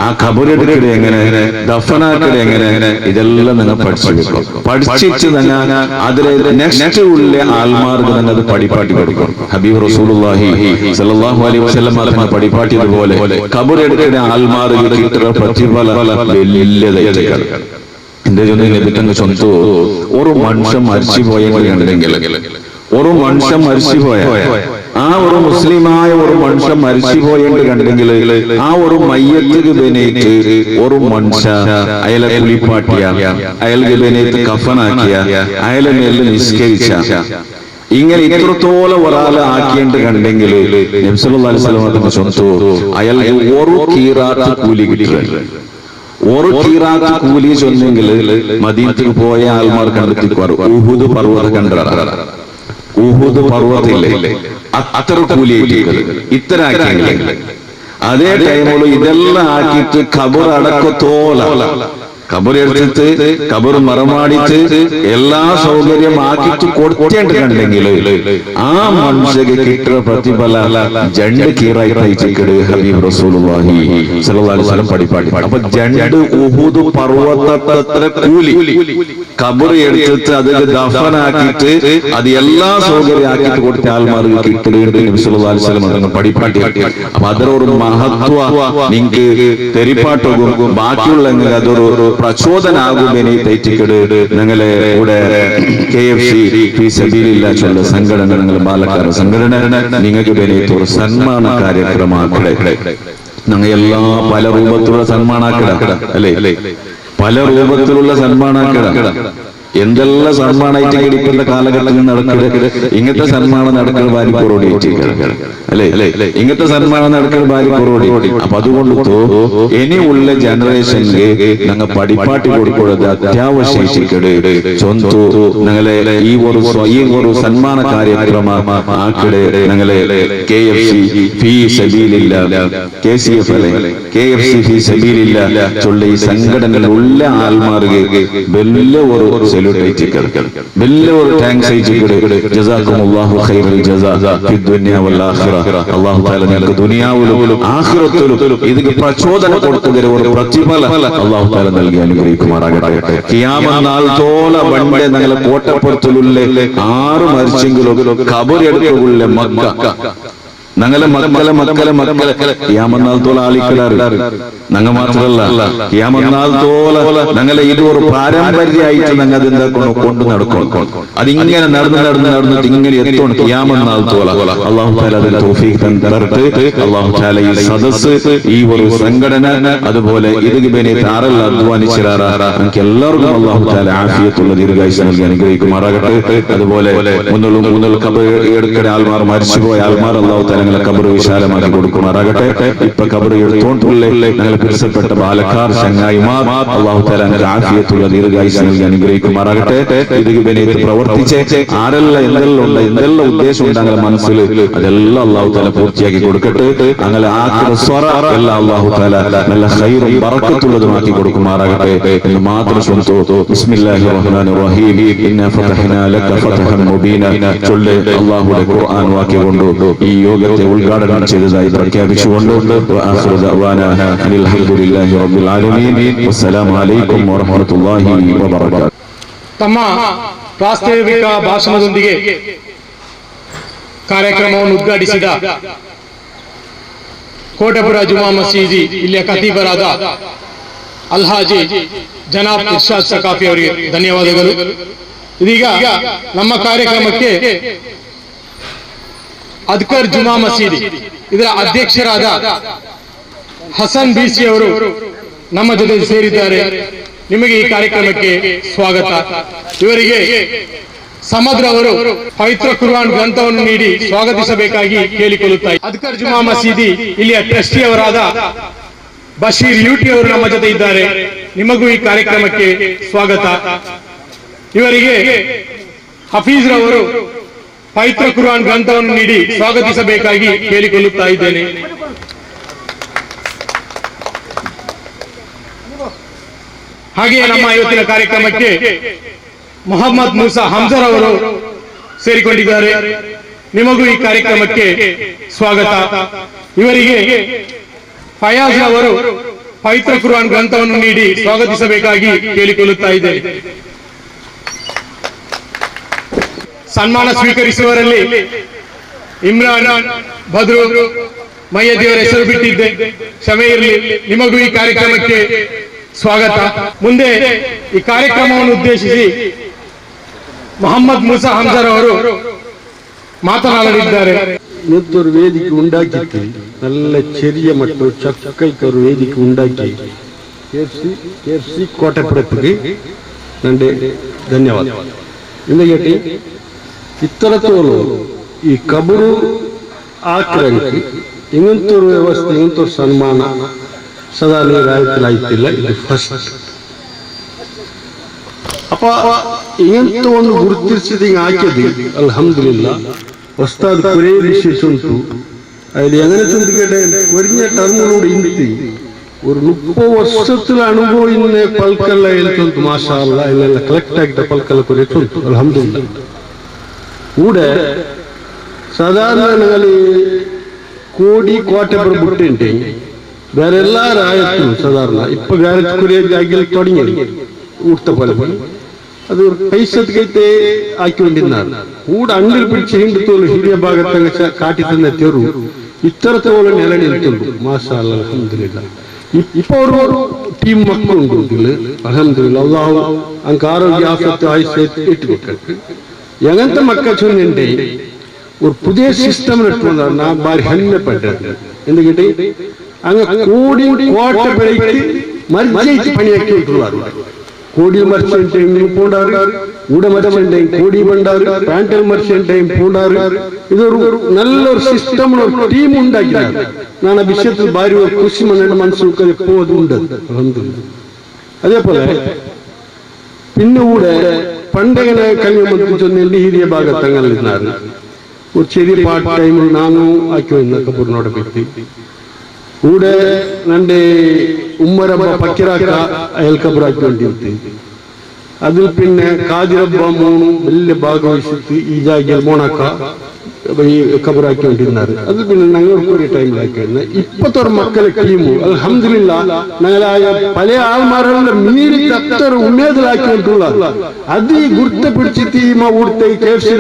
ആ ഖബറെടുക്കൽ എങ്ങനെ, ദഫനാക്കൽ എങ്ങനെ, ഇതെല്ലാം നിങ്ങൾ പഠിച്ചു വെക്കും. പഠിച്ചിട്ട് നിങ്ങൾ അതിലെ നെക്സ്റ്റ് ഉള്ള ആൽമാർക്ക് നിങ്ങൾ അത് പടിപ്പാട്ടി കൊടുക്കും. ഹബീബ് റസൂലുള്ളാഹി സ്വല്ലല്ലാഹു അലൈഹി വസല്ലം തങ്ങൾ പടിപ്പാട്ടിയതുപോലെ ഖബറെടുക്കുന്ന ആൽമാർക്ക് കിട്ടുന്ന പ്രതിഫല വലിയതായിട്ട്. എന്താ നബിത്തങ്ങ് ചൊന്തു, ഒരു മനുഷ്യൻ മരിച്ചു പോയെങ്കിൽ കണ്ടെങ്കിൽ, ഒരു മനുഷ്യൻ മരിച്ചു പോയ ആ ആ ഒരു മുസ്ലിമായ ഒരു മനുഷ്യൻ മരിച്ചു പോയെന്ന് കണ്ടെങ്കിൽ ആ ഒരു മയ്യത്തിന് ബനേറ്റ് ഒരു മനുഷ്യ അയാളെ കുളിപ്പാട്ടിയ, അയാൾക്ക് ബനേറ്റ് കഫനാക്കിയ, അയാളെ മേലിൽ നിസ്കരിച്ച, ഇങ്ങനെ ഇത്രത്തോളം ഒരാളെ ആക്കിയിട്ട് കണ്ടെങ്കിൽ നബി സല്ലല്ലാഹു അലൈഹി വസല്ലം ചൊന്തു അയാൾക്ക് ഒരു കീറാത്ത് കൂലി കിട്ടുക. ഒരു കീറാത്ത് കൂലി ചൊന്നെങ്കിൽ മദീനത്തിൽ പോയ ആൾമാർ കണ്ടെത്തിക്കുവാർ ഉഹുദ് പർവ്വത കണ്ട, ഉഹുദ് പർവ്വതത്തില്ലേ അത്ര കൂലി ഇത്ര ആക്കിയെങ്കിൽ അതേ ടൈമിൽ ഇതെല്ലാം ആക്കിയിട്ട് ഖബർ അടക്കത്തോല ഖബർ എടുത്തിട്ട് ഖബർ മറമാടിച്ച് എല്ലാ സൗകര്യം ആക്കിയിട്ട് കൊടുത്തേണ്ട കണ്ടെങ്കിൽ ആ മനുഷ്യക്ക് കിട്ടുന്ന പ്രതിഫല ജണ്ട് കീറായി തയ്ച്ചിക്കട് ഹബീബ് റസൂലുള്ളാഹി സ്വല്ലല്ലാഹു അലൈഹി വസല്ലം പഠിപ്പാടി. അപ്പൊ ജണ്ട് ഉഹുദ് പർവ്വതത്ര കൂലി ഖബർ എടുത്തിട്ട് അത് ദഫനാക്കിയിട്ട് അത് എല്ലാ സൗകര്യം ആക്കിയിട്ട് കൊടുത്ത ആൾമാർക്ക് കിട്ടുന്നുണ്ട് നബി സല്ലല്ലാഹു അലൈഹി വസല്ലം അതങ്ങ് പഠിപ്പാട്ടി. അപ്പൊ അതൊരു മഹത്വ നിങ്ങൾക്ക് തെരിപ്പാട്ടോകും ബാക്കിയുള്ള അതൊരു പ്രചോദനാകുമെനി തെറ്റിക്കട്. ഞങ്ങളെ ഇവിടെ KFC ഫീ സബീലില്ലാഹ് ചൊല്ല സംഘടന, ഞങ്ങൾ ബാലക്കാര സംഘടന നിങ്ങൾക്ക് ബനേത്ത് ഒരു സന്മാന കാര്യക്രമാക്കടെ. ഞങ്ങൾ എല്ലാ പല രൂപത്തിലുള്ള സന്മാനാക്കട അല്ലേ, പല രൂപത്തിലുള്ള സന്മാനാക്കട. എന്തെല്ലാം സന്മാനമായിട്ട് ഇപ്പോഴത്തെ കാലഘട്ടത്തിൽ നടക്കുന്നത്. ഇങ്ങനത്തെ സന്മാനം നടക്കുന്ന ഭാര്യക്കോറോടി അല്ലേ, ഇങ്ങനത്തെ സന്മാനം നടക്കുന്ന ഭാര്യക്കോറോടി. അപ്പൊ അതുകൊണ്ട് ഇനിയുള്ള ജനറേഷനില് ഞങ്ങൾ പഠിപ്പാട്ടി കൊടുക്കുന്നത് അത്യാവശ്യം. സ്വന്തം ഞങ്ങളെ ഈ ഒരു സന്മാന കാര്യക്രമ ആക്കടെ ഞങ്ങളെ KFC ഫീ സബീലില്ലാഹ്, KCF അല്ലേ, KFC ഫീ സബീലില്ലാഹ് ചൊല്ല ഈ സംഘടനയിലുള്ള ആൾമാർക്ക് വലിയ ഒരു വലിയ thanks. ജസാകുമുല്ലാഹു ഖൈറൽ ജസാ ഫി ദുനിയാ വൽ ആഖിറ. അല്ലാഹു തആല നിങ്ങൾക്ക് ദുനിയാവിലും ആഖിറത്തിലും ഇതിന് പ്രചോദനം കൊടുത്തതിന് ഒരു പ്രതിഫലം അല്ലാഹു തആല നൽകി അനുഗ്രഹിക്കുമാറാകട്ടെ. ഖിയാമത്ത് നാൾ തോല ബണ്ടേ ഞങ്ങളെ കോട്ടപ്പുറത്തിലുള്ള ആറ് മരിച്ചെങ്കിലും ഖബർ എടുക്കുള്ള മക്ക ഞങ്ങളെ മക്കളെ മക്കളെ മക്കളെ ഖിയാമത്ത് തോല ആളിക്കലാറ് ഞങ്ങ മാത്രല്ല ഖിയാമത്ത് തോല ഞങ്ങളെ ഇത് ഒരു പാരമ്പര്യമായിട്ട് ഞങ്ങൾ അത് എന്താക്കണം കൊണ്ടു നടക്കണം. അതിങ്ങനെ നടന്ന് നടന്ന് നടന്നിട്ട് ഇങ്ങനെ എത്തണം ഖിയാമത്ത് തോല. അല്ലാഹു തആല അതിന് തൗഫീഖ് തരട്ടെ. അല്ലാഹു തആല ഈ സദസ്സ്, ഈ ഒരു സംഘടന, അതുപോലെ ഇത് ബനെ ആരെല്ലാം അധ്വാനിച്ചാറാ ഞങ്ങൾക്ക് എല്ലാവർക്കും അല്ലാഹു തആല ആഫിയത്തുള്ള ദീർഘായുസ് നൽകി അനുഗ്രഹിക്കുമാറാകട്ടെ. അതുപോലെ മുന്നിൽ ഖബർ എടുക്കുന്ന ആൾമാർ, മരിച്ചുപോയ ആൾമാർ അല്ലാഹു തആല ഞങ്ങളെ ഖബർ വിശാലമാക്കി കൊടുക്കുമാറാകട്ടെ. ഇപ്പൊ ഖബർ എടുത്തോണ്ടുള്ള ഞങ്ങളെ പിരിസപ്പെട്ട ബാലക്കാർ ചങ്ങായിമാർ അല്ലാഹു തആല ഞങ്ങൾക്ക് ആഫിയത്തുള്ള ദീർഘായുസ് നൽകി അനുഗ്രഹിക്കുമാറാകട്ടെ. ഇത് ബനേത്ത് പ്രവർത്തിച്ച് ആരെല്ലാം എന്തെല്ലാം ഉണ്ട്, എന്തെല്ലാം ഉദ്ദേശം ഉണ്ട് ഞങ്ങളുടെ മനസ്സിൽ, അതെല്ലാം അല്ലാഹു തആല പൂർത്തിയാക്കി കൊടുക്കട്ടെ. ഞങ്ങളെ ആഖിറ സ്വറ എല്ലാം അല്ലാഹു തആല നല്ല ഖൈറും ബറക്കത്തുള്ളതുമാക്കി കൊടുക്കുമാറാകട്ടെ എന്ന് മാത്രം സ്വന്തം. ബിസ്മില്ലാഹിർ റഹ്മാനിർ റഹീം. ഇന്നാ ഫതഹ്നാ ലക ഫതഹൻ മുബീന ചൊല്ല് അല്ലാഹുവിന്റെ ഖുർആൻ വാക്യം കൊണ്ട് ഈ യോഗത്തെ ഉദ്ഘാടനം ചെയ്തതായി പ്രഖ്യാപിച്ചുകൊണ്ട് വആഖിറു ദഅവാന അനിൽ ഹംദുലില്ലാഹി റബ്ബിൽ ആലമീൻ. വസ്സലാമു അലൈക്കും വറഹ്മത്തുള്ളാഹി വബറകാതുഹു. ತಮ್ಮ ಪ್ರಾಸ್ತಾವಿಕ ಭಾಷಣದೊಂದಿಗೆ ಕಾರ್ಯಕ್ರಮವನ್ನು ಉದ್ಘಾಟಿಸಿದ ಕೋಟೆಪುರ ಜುಮಾ ಮಸೀದಿ ಇಲ್ಲಿಯ ಖತೀಬರಾದ ಅಲ್ಹಾಜಿ ಜನಾಬ್ ಇರ್ಷಾದ್ ಸಕಾಫಿ ಅವರಿಗೆ ಧನ್ಯವಾದಗಳು. ಇದೀಗ ನಮ್ಮ ಕಾರ್ಯಕ್ರಮಕ್ಕೆ ಅದ್ಕರ್ ಜುಮಾ ಮಸೀದಿ ಇದರ ಅಧ್ಯಕ್ಷರಾದ ಹಸನ್ ಬಿಸಿ ಅವರು ನಮ್ಮ ಜೊತೆ ಸೇರಿದ್ದಾರೆ. ನಿಮಗೆ ಈ ಕಾರ್ಯಕ್ರಮಕ್ಕೆ ಸ್ವಾಗತ. ಇವರಿಗೆ ಸಮದ್ರ ಅವರು ಪವಿತ್ರ ಕುರ್ಆನ್ ಗ್ರಂಥವನ್ನು ನೀಡಿ ಸ್ವಾಗತಿಸಬೇಕಾಗಿ ಕೇಳಿಕೊಳ್ಳುತ್ತಾರೆ. ಅದ್ಕರ್ ಜುಮಾ ಮಸೀದಿ ಇಲ್ಲಿಯ ಟ್ರಸ್ಟಿಯವರಾದ ಬಶೀರ್ ಯೂಟಿ ಅವರು ನಮ್ಮ ಜೊತೆ ಇದ್ದಾರೆ. ನಿಮಗೂ ಈ ಕಾರ್ಯಕ್ರಮಕ್ಕೆ ಸ್ವಾಗತ. ಇವರಿಗೆ ಹಫೀಜ್ ರವರು ಪವಿತ್ರ ಕುರ್ಆನ್ ಗ್ರಂಥವನ್ನು ನೀಡಿ ಸ್ವಾಗತಿಸಬೇಕಾಗಿ ಕೇಳಿಕೊಳ್ಳುತ್ತಾ ಇದ್ದೇನೆ. ಹಾಗೆಯೇ ನಮ್ಮ ಇವತ್ತಿನ ಕಾರ್ಯಕ್ರಮಕ್ಕೆ ಮೊಹಮ್ಮದ್ ಮೂಸಾ ಹಂಸರ್ ಅವರು ಸೇರಿಕೊಂಡಿದ್ದಾರೆ. ನಿಮಗೂ ಈ ಕಾರ್ಯಕ್ರಮಕ್ಕೆ ಸ್ವಾಗತ. ಇವರಿಗೆ ಫಯಾಜ್ ಅವರು ಪವಿತ್ರ ಕುರ್ಆನ್ ಗ್ರಂಥವನ್ನು ನೀಡಿ ಸ್ವಾಗತಿಸಬೇಕಾಗಿ ಕೇಳಿಕೊಳ್ಳುತ್ತಾ ಇದ್ದೇನೆ. ಸನ್ಮಾನ ಸ್ವೀಕರಿಸುವವರಲ್ಲಿ ಇಮ್ರಾನ್ ಬದ್ರು ಮಯ್ಯದಿಯವರ ಹೆಸರು ಬಿಟ್ಟಿದ್ದೆ, ಕ್ಷಮೆ ಇರಲಿ. ನಿಮಗೂ ಈ ಕಾರ್ಯಕ್ರಮಕ್ಕೆ ಸ್ವಾಗತ. ಮುಂದೆ ಈ ಕಾರ್ಯಕ್ರಮವನ್ನು ಉದ್ದೇಶಿಸಿ ಮೊಹಮ್ಮದ್ ಮೂಸಾ ಹಂಸರ್ ಅವರು ಮಾತನಾಡಲಿದ್ದಾರೆ. ഇങ്ങനത്തെ ഒരു വേദിക്ക് ഉണ്ടാക്കിയിട്ട് നല്ല ചെറിയ മട്ടു ചക്കയ്ക്ക് ഒരു വേദിക്ക് ഉണ്ടാക്കി K F C കോട്ടപ്പുറത്തേക്ക് നന്റെ ಧನ್ಯವಾದ. ఎందుకంటే ഇത്തരത്തോളം ಈ ಕಬರು ಆಕ್ರಂಕಿ ಇಂಗಂತೂರು ವ್ಯವಸ್ಥೆ, ಇಂಗಂತೂರು ಸನ್ಮಾನ ಸದಾ ರಾಯತಲಾಯ್ತಿಲ್ಲ, ಇದು ಫಸ್ಟ್. ಅಪ್ಪ ಇಂಗಂತ ಒಂದು ಗುರುತಿಸಿದ ಹಿಂಗೆ ಹಾಕಿದ್ವಿ, ಅಲ್ಹಮ್ದುಲಿಲ್ಲ. ಹೊಸ್ತಾದ ಕುರೇ ವಿಶೇಷ ಉಂಟು. അതിൽ എങ്ങനെ ചിന്തിക്കട്ടെ, കൊരിഞ്ഞ ടർമിനോട് ഇന്തി ഒരു 30 ವರ್ಷದ ಅನುಭವ ಇನ್ನೇ ಪಲ್ಕಲ್ಲ ಹೇಳ್ತುಂಟು, ಮಾಷಾ ಅಲ್ಲ, ಇಲ್ಲೆಲ್ಲ ಕಲೆಕ್ಟ್ ಆಗಿದ್ದ ಪಲ್ಕಲ್ಲ ಕುರಿತು ಅಲ್ಹಮ್ದುಲಿಲ್ಲ. ಕೂಡ ಸಾಧಾರಣ ನಗಲಿ ಕೋಡಿ ಕೋಟೆ ಬುಟ್ಟಿಂಟೆ ಬೇರೆಲ್ಲ ಆಯ್ತು. ಸಾಧಾರಣ ಇಪ್ಪ ಬೇರೆ ಕುರಿ ಆಗಿಲ್ ತೊಡಗಿ ಊಟ ಪೊಲೆ ಅದು ಪೈಸತ್ಗೈತೆ ಹಾಕಿಕೊಂಡಿದ್ದಾರೆ. ಕೂಡ ಅಂಗಡಿ പിടിച്ച് ಹಿಂಡು ತೋಲು ಹಿರಿಯ ಭಾಗತ್ತಂಗ ಕಾಟಿ ತಂದ ತೆರು ಇತ್ತರ ತೋಲು ನೆಲ ನಿಂತುಂಡು, ಮಾಷಾ ಅಲ್ಲ, ಅಲ್ಹಮ್ದುಲಿಲ್ಲ. ಇಪ್ಪ ಅವರು ಟೀಮ್ ಮಕ್ಕಳು ಉಂಟು, ಅಲ್ಹಮ್ದುಲಿಲ್ಲ. ಅಲ್ಲಾಹು ಅಂಕ ಆರೋಗ್ಯ ಆಫತ್ತು ಆಯುಷ್ಯ ಇಟ್ಟುಕೊಟ್ಟು ಎಂಗಂತ ಮಕ್ಕ ಚೊನ್ನಿಂಡೆ ஒரு புதிய சிஸ்டம் நான் பாரி ಹೆಮ್ಮೆ ఎందుకంటే అంగ కోడి కోట పెరిగి మర్చి పని ఉంటున్నారు. కోడి మర్చెంట్ పూండారు, ఊడ మర్చెంట్ కోడి బండారు, ప్యాంటల్ మర్చెంట్ పూండారు. ഇത് ഒരു നല്ലൊരു സിസ്റ്റം, ഒരു ടീം ഉണ്ടാക്കിയാണ്. ഞാൻ ആ വിഷയത്തിൽ ഭാര്യ ഒരു ಖುಷಿ മണ്ണിന്റെ മനസ്സുക്ക് എപ്പോഴും ഉണ്ട്. അതേപോലെ പിന്നെ കൂടെ പണ്ടങ്ങനെ കല്യാണം ചൊന്നെ ಹಿರಿಯ ಭಾಗತ್ತಂಗಲ್ಲಿದ್ದಾರೆ ഒരു ചെറിയ പാർട്ട് ടൈമിൽ ನಾನು ಹಾಕಿ ಕಬೂರ್ನೋಡ ಬಿತ್ತಿ കൂടെ നന്റെ ഉമ്മരബ്ബ പക്കിരാക്ക അയൽ കബർ ಹಾಕೊಂಡಿರ್ತಿ. അതിൽ പിന്നെ കാതിരബ്ബ മൂണു വലിയ ഭാഗവഹിച്ചിട്ട് ഈ ജാഗ്യൽ മോണക്ക ഈ കബറാക്കിക്കൊണ്ടിരുന്നാറ്. അത് പിന്നെ ഞങ്ങൾ ഒരു ടൈമിലാക്കി ഇപ്പത്തെ മക്കളെ ടീമു അൽഹംദുലില്ലാ ഞങ്ങളായ പല ആൾമാരുടെ മീരി അത്ര ഉമേദിലാക്കിക്കൊണ്ടുള്ള അത് ಗುರ್ತ പിടിച്ചിട്ട് ഈ ಊಡ್ತೆ K F C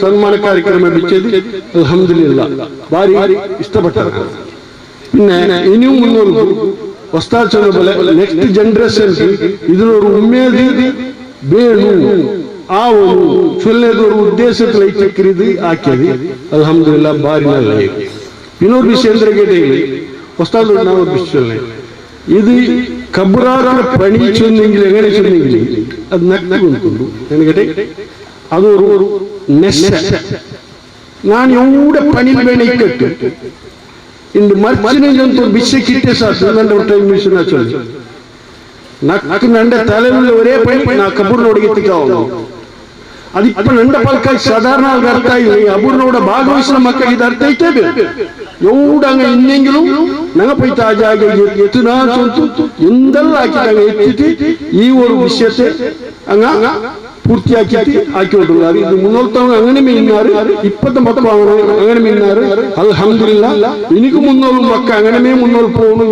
ಸನ್ಮಾನ ಕಾರ್ಯಕ್ರಮ ಬಿಚ್ಚದು ಅಲ್ಹಮ್ದುಲಿಲ್ಲಾ ಭಾರಿ ಇಷ್ಟಪಟ್ಟ. പിന്നെ ഇനിയും മുന്നോട്ട് ഉസ്താദ് சொன்ன പോലെ ನೆಕ್ಸ್ಟ್ ಜನರೇಷನ್ ഇതിനൊരു ഉമേദ് വേണു ആ ഒരു ചൊല്ലിയത് ഒരു ഉദ്ദേശത്തിൽ ഇത് ആക്കിയത് അൽഹംദുലില്ലാ ഭാരി നല്ല. ಇನ್ನೊಂದು ವಿಷಯ ಅಂದ್ರೆ ಕೇಳಿ ഉസ്താദ് ನಾವು വിഷയം ഇത് കബറാറിന്റെ പണി ചൊന്നെങ്കിൽ എങ്ങനെ ചൊന്നെങ്കിൽ അത് നട്ടുകൊണ്ടുണ്ട്. ఎందుకంటే അതൊരു നെശ. ഞാൻ എവിടെ പണി വേണിക്കട്ട് ಇಂದು ಮರ್ಚಿನ ಬಿಸಿ ಕಿಟ್ಟೆ ಸಾಕು ನನ್ನ ಟೈಮ್ ಮಿಷನ್ ಚೊಲ್ಲಿ ನಕ್ಕು ನಂಡ ತಲೆಯಲ್ಲಿ ഒരേ പണി ನಾ ಕಬೂರ್ನೋಡಿಗೆ അതിപ്പോ ನಂಡ ಪಲ್ಕಾಯಿ ಸಾಧಾರಣ ಅರ್ಥ ಇಲ್ಲ. ಈ ಅಬೂರ್ನೋಡ ಭಾಗವಹಿಸಿದ ಮಕ್ಕಳಿಗೆ ಇದು ಅರ್ಥ ಐತೆ ಎವಡಂಗ ಇನ್ನೆಂಗಿലും ನಂಗ ಪೈತ ಜಾಗ ಎತ್ತುನಾ ಸೊಂತು ಎಂದೆಲ್ಲ ಹಾಕಿದಂಗ ಎತ್ತಿಟ್ಟು ಈ ഒരു വിഷയത്തെ അങ്ങ പൂർത്തിയാക്കിയിട്ട് ആക്കിക്കൊണ്ടുള്ള ഇത് മുന്നോട്ടവங்க അങ്ങനെ മിന്നാറ്, ഇപ്പത്തെ മക്കൾ അങ്ങനെ മിന്നാറ്. അൽഹംദുലില്ലാ എനിക്ക് മുന്നോളും മക്ക അങ്ങനെ മുന്നോട്ട് പോകണു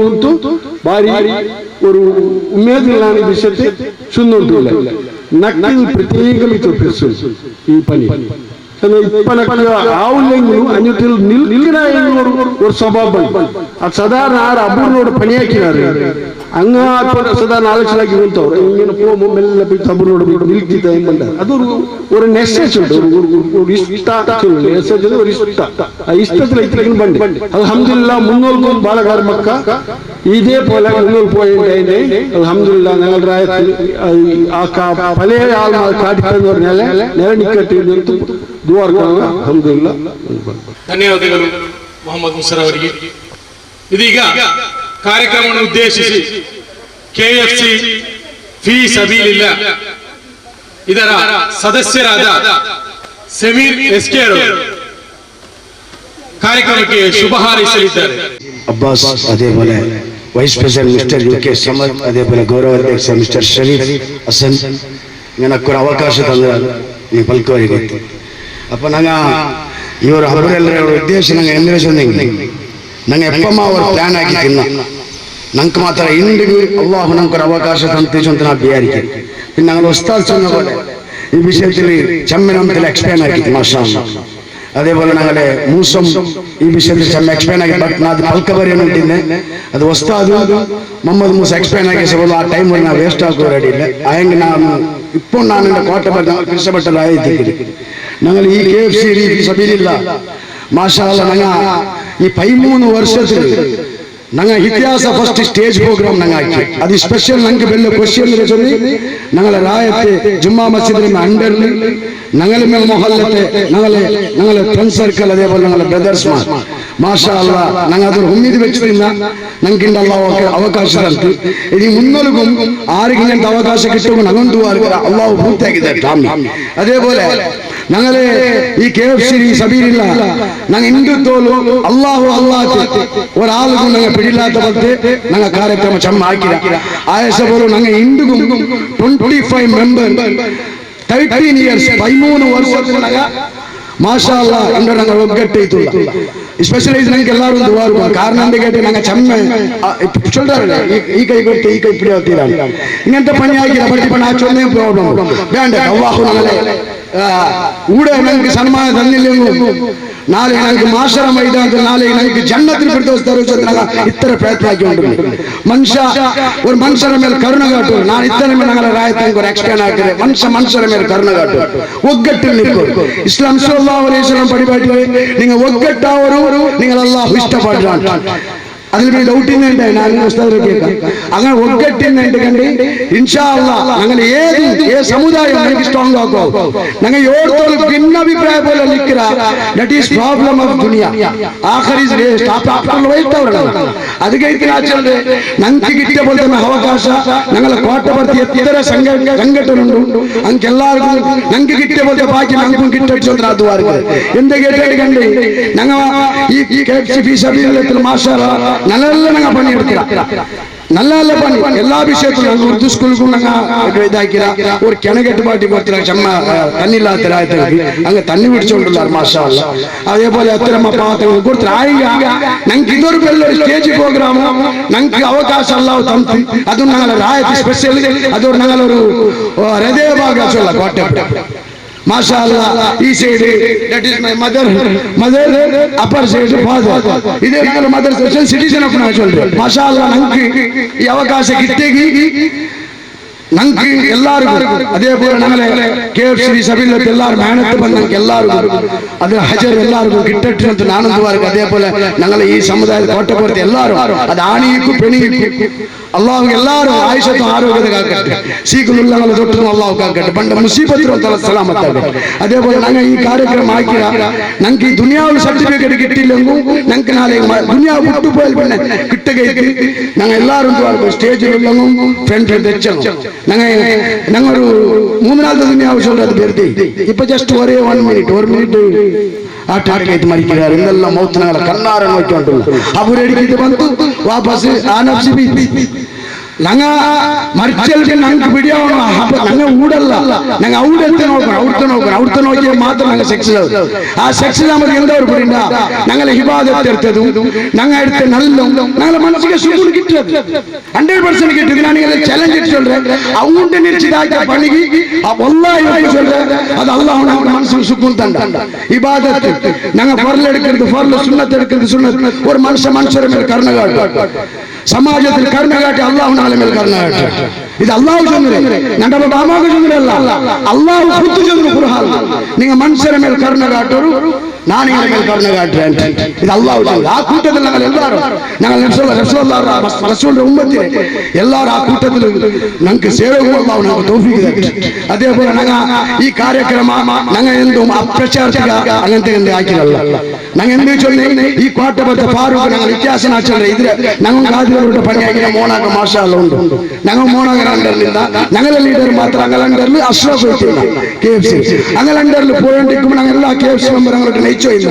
ഭാരി ഒരു ഉമേദിലാണ് ഈ വിഷയത്തെ ചുന്നോട്ടില്ല. നക്കിൽ പ്രത്യേകം ഇത് ഈ പണി ഇപ്പ ആവില്ലെങ്കിലും അഞ്ഞൂറ്റിൽ നിൽക്കണ ഒരു സ്വഭാവം അത് സാധാരണ ആറ് അബൂറിനോട് പണിയാക്കിനാറ് അങ്ങ സാധാരണ ആലോചനയാക്കി കൊണ്ടവർ ഇങ്ങനെ പോകുമ്പോൾ മെല്ലെ പോയി അബൂറിനോട് നിൽക്കിത്ത അതൊരു ഒരു മെസ്സേജ് ഉണ്ട്, ഒരു ഇഷ്ട മെസ്സേജ്, ഒരു ഇഷ്ട. ആ ഇഷ്ടത്തിൽ ഇത്രയും ബണ്ട് അൽഹംദുലില്ലാ മുന്നോൾക്കും ബാലകാർ മക്ക ഇതേപോലെ മുന്നോട്ട് പോയതിന്റെ അൽഹംദുലില്ലാ ഞങ്ങളുടെ ആ പല ആൾമാർ കാട്ടിട്ടെന്ന് പറഞ്ഞാൽ നിലനിക്കട്ടെ ಅಲ್ಹಮ್ದುಲಿಲ್ಲಾ. ಧನ್ಯವಾದಗಳು ಮೊಹಮ್ಮದ್ ಮುಸರ್ ಅವರಿಗೆ. ಇದೀಗ ಕಾರ್ಯಕ್ರಮವನ್ನು ಉದ್ದೇಶಿಸಿ ಕೆಎಫ್ಸಿ ಫಿ ಸಬೀಲಿಲ್ಲ ಇದರ ಸದಸ್ಯರಾದ ಸಮೀರ್ ಎಸ್ ಕೆ ಅವರು ಕಾರ್ಯಕ್ರಮಕ್ಕೆ ಶುಭ ಹಾರೈಸಲಿದ್ದಾರೆ. ಅಬ್ಬಾಸ್, അതേപോലെ vice president mister U K Samad, അതേപോലെ ഗൗരവ അധ്യക്ഷ മിസ്റ്റർ ഷരീഫ് ഹസൻ, ഇങ്ങനെ ഒരു ಅವಕಾಶ ತಂದ ಈ ಪಲ್ಕವರಿಗೆ. ಅಪ್ಪ ನಂಗ ಇವರು ಅವರೆಲ್ಲರ ಉದ್ದೇಶ ನಂಗೆ ಎಂದ್ರೆ சொன்னீங்க ನಂಗೆ ಎಪ್ಪಮ್ಮ ಅವರು ಪ್ಲಾನ್ ಹಾಕಿ ತಿನ್ನ ನಂಗೆ ಮಾತ್ರ ಇಂದಿಗೂ അള്ളാഹു നമുക്ക് ഒരു അവകാശം തന്നിട്ട് നಾ ಬಿಯಾರಿಕೆ. പിന്നെ ഞങ്ങൾ ഉസ്താദ് சொன்ன പോലെ ഈ വിഷയത്തിൽ ചമ്മനത്തിൽ എക്സ്പ്ലെയിൻ ആക്കി മാഷാ അല്ലാ. അതേപോലെ ഞങ്ങളെ മൂസം ഈ വിഷയത്തിൽ ചെമ്മ എക്സ്പ്ലെയിൻ ആക്കി, ബട്ട് ನಾ ಅದು ಪಲ್ಕ ಬರೆಯೋನುಂಟಿದ್ದೆ ಅದು ಉಸ್ತಾದು ಮೊಹಮ್ಮದ್ ಮೂಸ ಎಕ್ಸ್ಪ್ಲೇನ್ ಆಗಿ ಸಬಲು ಆ ಟೈಮ್ ನಾ ವೇಸ್ಟ್ ಆಗೋ ರೆಡಿ ಇಲ್ಲ. ಆಯಂಗೆ ನಾನು ഇപ്പോൾ ನಾನು എൻ്റെ കോട്ട പിരിച്ചപ്പെട്ട ആയിട്ട് ഞങ്ങൾ ഈ K F C സബീലില്ല മാഷാ അല്ലാ ഞങ്ങ ഈ 13 വർഷത്തിൽ ഞങ്ങ ഇತಿഹാസ first stage programme ഞങ്ങ ആക്കി. അത് സ്പെഷ്യൽ ഞങ്ങൾക്ക് വലിയ ക്വസ്റ്റ്യൻ ചൊല്ലി ഞങ്ങളെ രായത്തെ ജുമ്മാ മസ്ജിദിന്റെ അണ്ടറിൽ ഞങ്ങളെ മൊഹല്ലത്തെ ഞങ്ങളെ ഞങ്ങളെ ഫ്രണ്ട് സർക്കിൾ അതേപോലെ ഞങ്ങളെ ബ്രദേഴ്സ് മാർ മാഷാ അല്ലാ ഞങ്ങൾ അതൊരു ഉമ്മീദ് വെച്ചിരുന്ന ഞങ്ങൾക്ക് അവകാശ തന്നു. ഇനി മുന്നൊലുക്കും ആർക്കും ഇങ്ങനത്തെ അവകാശം കിട്ടുമ്പോൾ ഞങ്ങൾ അള്ളാഹു പൂർത്തിയാക്കി തരട്ടെ. അതേപോലെ ഞങ്ങളെ ഈ K F C സബീലില്ല ഞങ്ങൾ ಹಿಂದುത്തോಲು അള്ളാഹു അള്ളാഹ് ഒരാൾക്കും ഞങ്ങൾ പിടിയില്ലാത്ത പത്ത് ഞങ്ങൾ ಕಾರ್ಯಕ್ರಮ ಚಮ್ಮ ಹಾಕಿದ ಆಯಸ ಬೋಲು ഞങ്ങൾ ಹಿಂದುಗೂ 25 മെമ്പർ 13 ഇയേഴ്സ് 13 ವರ್ಷದ മാഷാ അല്ലാ ಇಂದ ഞങ്ങൾ ಒಗ್ಗಟ್ಟೈತುಲ್ಲ. ಸ್ಪೆಷಲೈಸ್ ನಂಗೆ ಎಲ್ಲರೂ ದುವಾರು ಕಾರಣ ಅಂತ ಕೇಳಿ ನಂಗೆ ಚಮ್ಮೆ சொல்றாரு ಈ ಕೈ ಕೊಟ್ಟು ಈ ಕೈ இப்படி வத்தீரான் இங்கಂತ பணி ஆகிற பட்டி பண்ண சொன்னே ಪ್ರಾಬ್ಲಮ್ ಬೇಡ. ಅಲ್ಲಾಹು ನಮಗೆ ಊಡ ನಂಗೆ ಸನ್ಮಾನ ತಂದಿಲ್ಲ. ನಾಳೆ ನಂಗೆ ಮಾಶರ ಮೈದಾನ ನಾಳೆ ನಂಗೆ ಜನ್ನത്തിൽ ಫಿರ್ದೌಸ್ ತರೋ ಇತರ ಪ್ರಯತ್ನ ಆಗಿ ಉಂಟು. ಮನುಷ್ಯ ஒரு ಮನುಷ್ಯರ ಮೇಲೆ ಕರುಣಗಾಟು ನಾನು ಇತರ ಮೇಲೆ ನಂಗೆ ರಾಯತಂಗೆ ஒரு ಎಕ್ಸ್ಪ್ಲೇನ್ ಹಾಕಿದೆ. ಮನುಷ್ಯ ಮನುಷ್ಯರ ಮೇಲೆ ಕರುಣಗಾಟು ಒಗ್ಗಟ್ಟು ನಿಲ್ಕು. ಇಸ್ಲಾಂ ಸಲ್ಲல்லாಹು ಅಲೈಹಿ ವಸಲ್ಲಂ படிப்பாட்டு நீங்க ஒగ్గட்டாவரு நீங்கள் அல்லாஹ் இஷ்டப்படுறான். അതിൽ പിന്നെ ഡൗട്ട് ഇന്നുണ്ട് ഞാൻ ഉസ്താദിനെ കേൾക്കാം. അങ്ങനെ ഒగ్గട്ടിന്നുണ്ട് കണ്ടി ഇൻഷാ അല്ലാഹ് ഞങ്ങൾ ഏത് ഏ സമുദായം ഞങ്ങൾക്ക് സ്ട്രോങ് ആക്കോ. ഞങ്ങൾ ഓർത്തോലും ഭിന്നാഭിപ്രായ പോലെ നിൽക്കുക. That is problem of Duniya Aakhir is stop after wait അവരാണ്. അത് കഴിഞ്ഞാൽ ഞങ്ങൾക്ക് കിട്ടിയ പോലെ തന്നെ അവകാശ ഞങ്ങളെ കോട്ടപ്പുറത്ത് എത്ര സംഘടന ഉണ്ട് ഞങ്ങൾക്ക് എല്ലാവർക്കും ഞങ്ങൾക്ക് കിട്ടിയ പോലത്തെ ബാക്കി ഞങ്ങൾക്കും കിട്ടിച്ചു അതുവാർക്ക് എന്ത് കേട്ടിട്ട് കണ്ടി ഞങ്ങൾ ഈ K F C ഫീ സബീലിൽ മാഷാ അല്ലാഹ് நல்ல நாங்க பண்ணி எடுக்கிறோம். நல்ல நல்ல பண்ணி எல்லா விஷயத்திலும் நாங்கள் உருது ஸ்கூலுக்கும் நாங்கள் இதாக்கிறா ஒரு கிணக்கெட்டு பாட்டி கொடுத்துறாங்க செம்ம தண்ணி இல்லாத ராயத்துக்கு அங்கே தண்ணி பிடிச்சு கொண்டுள்ளார் மாஷா அல்லாஹ். அதே போல எத்தனை பாவத்தங்களுக்கு கொடுத்துரு ನಂಗೆ ಇದೊರು ಬೆಲ್ಲ ಸ್ಟೇಜ್ ಪ್ರೋಗ್ರಾಮ್ ನಂಗೆ ಅವಕಾಶ ಅಲ್ಲ ತಂತು ಅದು நாங்கள் ராயத்து ஸ்பெஷல் அது நாங்கள் ஒரு ಹೃದಯ ಭಾಗ சொல்ல கோட்டை மாஷா அல்லாஹ். ಈ side that is my mother mother upper side father ಇದೇ ನನ್ನ mother social citizen of நான் சொல்றேன். மாஷா அல்லாஹ் ನಂಗೆ ಈ ಅವಕಾಶ ಕಿಟ್ಟೇಗಿ ನಂಗೆ ಎಲ್ಲರಿಗೂ ಅದೇ ಪೋಲ ನಮಗೆ K F C ಸಭೆಯಲ್ಲಿ ಎಲ್ಲರೂ ಮೆಹನತ್ ಬಂದ ಎಲ್ಲರಿಗೂ ಅದರ ಹಜರ್ ಎಲ್ಲರಿಗೂ ಗಿಟ್ಟಟ್ಟು ಅಂತ ನಾನೊಂದು ಅದೇ ಪೋಲ ನಂಗಲ ಈ ಸಮುದಾಯದ ಕೋಟೆಪುರತೆ ಎಲ್ಲರೂ ಅದು ಆಣಿಗೂ ಪೆಣಿಗೂ ಅಲ್ಲಾಹ್ ಎಲ್ಲರೂ ಆಯುಷತ್ತು ಆರೋಗ್ಯದ ಕಾಕಟ್ಟೆ ಸೀಕುಲುಲ್ಲಗಳ ದೊಡ್ಡ ಅಲ್ಲಾಹ್ ಕಾಕಟ್ಟೆ ಬಂಡ ಮುಸೀಬತ್ತು ಅಂತ ಸಲಾಮತ್ ಆಗತ್ತೆ. ಅದೇ ಪೋಲ ನಂಗೆ ಈ ಕಾರ್ಯಕ್ರಮ ಹಾಕಿರ ನಂಗೆ ಈ ದುನಿಯಾವು ಸರ್ಟಿಫಿಕೇಟ್ ಗಿಟ್ಟಿಲ್ಲ ನಂಗೆ ನಾಳೆ ದುನಿಯಾ ಬಿಟ್ಟು ಪೋಯಲ್ ಬಣ್ಣ ಕಿಟ್ಟಗೈತಿ ನಂಗೆ ಎಲ್ಲರೂ ಸ್ಟೇಜ್ ಫ್ರೆಂಡ್ ಹೆಚ್ಚು நாங்க ஒரு 3 நாள் துணியாவை சொல்றது பேர்த்தி இப்ப ஜஸ்ட் ஒரே 1 மினிட் 1 மினிட் ಆಟ ಮರಿಕ್ಕಿದ್ದಾರೆ ಇಂದೆಲ್ಲ ಮೌತ್ನಗಳ ಕಣ್ಣಾರ ನೋಕಿ ಉಂಟು ಅವರು ಎಡಿಕಿದ್ದು ಬಂತು ವಾಪಸ್ ಆ ನಫ್ಸಿ ಬಿ ನಂಗ ಮರ್ಚಲ್ಗೆ ನಂಗೆ ಬಿಡಿಯವನು ನಂಗೆ ಊಡಲ್ಲ ನಂಗೆ ಔಡತ್ತೆ ನೋಡ್ಕೊಂಡು ಔಡ್ತ ನೋಡ್ಕೊಂಡು ಔಡ್ತ ನೋಕಿ ಮಾತ್ರ ನಂಗೆ ಸಕ್ಸಸ್. ಆ ಸಕ್ಸಸ್ ನಮಗೆ ಎಂದವರು ಬಿಡಿಂಡ ನಂಗಲ ಹಿಬಾದತ್ ಇರ್ತದು ನಂಗೆ ಇಡ್ತೆ ನಲ್ಲ ನಂಗಲ ಮನಸ್ಸಿಗೆ ಸುಮ್ಮನೆ ಗಿಟ್ಟದು 100% ಗಿಟ್ಟದು. ನಾನು ಚಾಲೆಂಜ್ ಇಟ್ಟು சொல்றேன் அவங்க நினைச்சதாக்க பணிகி வல்லாஹ் சொல்றேன் அது அல்லாஹ் நம்ம மனசுக்கு சுக்குன் தண்ட இபாதத் நாங்க ஃபர்ல் எடுக்கிறது ஃபர்ல் சுன்னத் எடுக்கிறது சுன்னத். ஒரு மனுஷ மனுஷர் மேல் கருணை காட்டு ಸಮಾಜದಲ್ಲಿ ಕರುಣೆ ಕಾಟಿ ಅಲ್ಲಾಹ್ ನಾಳೆ ಮೇಲೆ ಕರುಣೆ ಕಾಟಿ ಇದು ಅಲ್ಲಾಹ್ ಚಂದ್ರೆ ನನ್ನ ಬಾಮಾಗ ಚಂದ್ರೆ ಅಲ್ಲ ಅಲ್ಲಾಹ್ ಖುದ್ದು ಚಂದ್ರ ಕುರ್ಹಾನ್ நீங்க ಮನುಷ್ಯರ ಮೇಲೆ ಕರುಣೆ ಕಾಟೋರು ನಾನು எங்க மேல் கருணை காட்டுறேன் இது அல்லாஹ் சொல்லுது. ಆ கூட்டத்தில் நாங்கள் எல்லாரும் நாங்கள் ரசூலுல்லாஹ் ரசூலுடைய உம்மத்திலே எல்லாரும் ಆ ಕೂಟದಲ್ಲಿ ನಂಗೆ ಸೇವೆಗೂ ಅಲ್ಲಾಹ್ ನಮಗೆ ತೌಫೀಕ್ ತರട്ടെ. ಅದೇ ಪೋಲ ನಂಗ ಈ ಕಾರ್ಯಕ್ರಮ ನಂಗ ಎಂದು ಅಪ್ರಚಾರಕ್ಕೆ അങ്ങനത്തെ എന്ത് ಹಾಕಿರಲ್ಲ ನಂಗೆ ಎಂದು ಚೊಲ್ಲಿ ಈ ಕೋಟೆ ಬತ್ತ ಫಾರೂಕ್ ನಂಗೆ ಇತಿಹಾಸ ನಾಚಲ್ರೆ ಇದ್ರೆ ನಂಗೆ ಗಾದಿರವരുടെ ಪಣಿಯಾಗಿನ ಮೋನಾಕ ಮಾಷಾ ಅಲ್ಲ ಉಂಟು ನಂಗೆ ಮೋನಾಗರ ಅಂಡರ್ಲಿಂದ ನಂಗಲ ಲೀಡರ್ ಮಾತ್ರ ಅಂಗಲ ಅಂಡರ್ಲಿ Ashraf ಹೋಯ್ತಿಲ್ಲ K F C ಅಂಗಲ ಅಂಡರ್ಲಿ ಪೋಯಂಟಿಕ್ಕೂ ನಂಗೆಲ್ಲ K F C member ಅಂಗಳೊಟ್ಟು ನೆಚ್ಚೋ ಇಲ್ಲ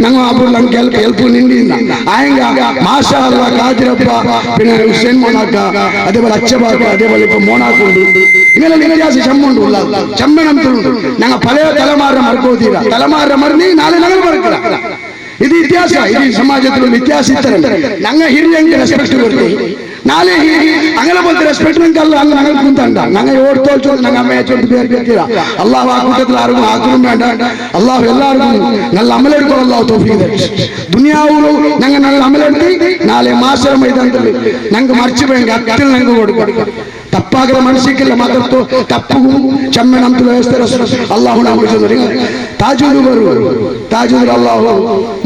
ನಂಗೆ ಅಬುರ್ ನಂಗೆ ಹೆಲ್ಪ್ ಹೆಲ್ಪ್ ನಿಂಡಿಲ್ಲ ಆಯಂಗ ಮಾಷಾ ಅಲ್ಲ ಕಾದಿರಪ್ಪ പിന്നെ ഹുസൈൻ മോനാക്ക അതേപോലെ അച്ചബാക്ക അതേപോലെ ഇപ്പൊ മോനാക്കുണ്ട് ഇങ്ങനെ ഇತಿಹಾಸ ಚಮ್ಮುಂಡು ಚಮ್ಮೆನಂತುಂಡು ನಂಗೆ ಪಳೆಯ ತಲೆಮಾರ ಮರ್ಕೋತೀರ ತಲೆಮಾರ ಮರ್ನಿ ನಾಳೆ ನಗಲು ಮರ್ಕರ ಇದು ಇತಿಹಾಸ ಇದು ಸಮಾಜದಲ್ಲಿ ಇತಿಹಾಸ ಇತ್ತಾರೆ ನಂಗೆ ಹಿರಿಯಂಗೆ ರೆಸ್ಪೆಕ್ಟ್ ಕೊಡ್ತೀವಿ ನಾಳೆ ಅಂಗಲ ಬಂತ ರೆಸ್ಪೆಕ್ಟ್ ನಂಗೆ ಅಲ್ಲ ಅಲ್ಲ ನಂಗೆ ಕುಂತಂಡ ನಂಗೆ ಓಡ್ ತೋಲ್ಚೋ ನಂಗೆ ಅಮ್ಮ ಚೊಟ್ಟು ಬೇರೆ ಬೇರ್ತೀರ ಅಲ್ಲಾಹ್ ಆ ಕೂಟത്തിൽ ಆರ್ಗೂ ಹಾಕೂ ಬೇಡ ಅಲ್ಲಾಹ್ ಎಲ್ಲರಿಗೂ நல்ல அமல் எடுக்கும் அல்லாஹ் தௌஃபீக் தரட்டும். துனியாவுல நாங்க நல்ல அமல் எடுத்து நாளை மாசர மைதானத்தில் நாங்க மறிச்சு போய் எங்க அத்தில் நாங்க கொடுக்கும் ತಪ್ಪಾಗದ ಮನಸ್ಸಿಕ್ಕಿಲ್ಲ ಮಾತ್ರ ತಪ್ಪು ಚಮ್ಮೆ ನಮ್ದು ವ್ಯವಸ್ಥೆ ಅಲ್ಲಾಹು ನಾವು ತಾಜುಲು ಬರು ತಾಜುದ್ರ ಅಲ್ಲಾಹು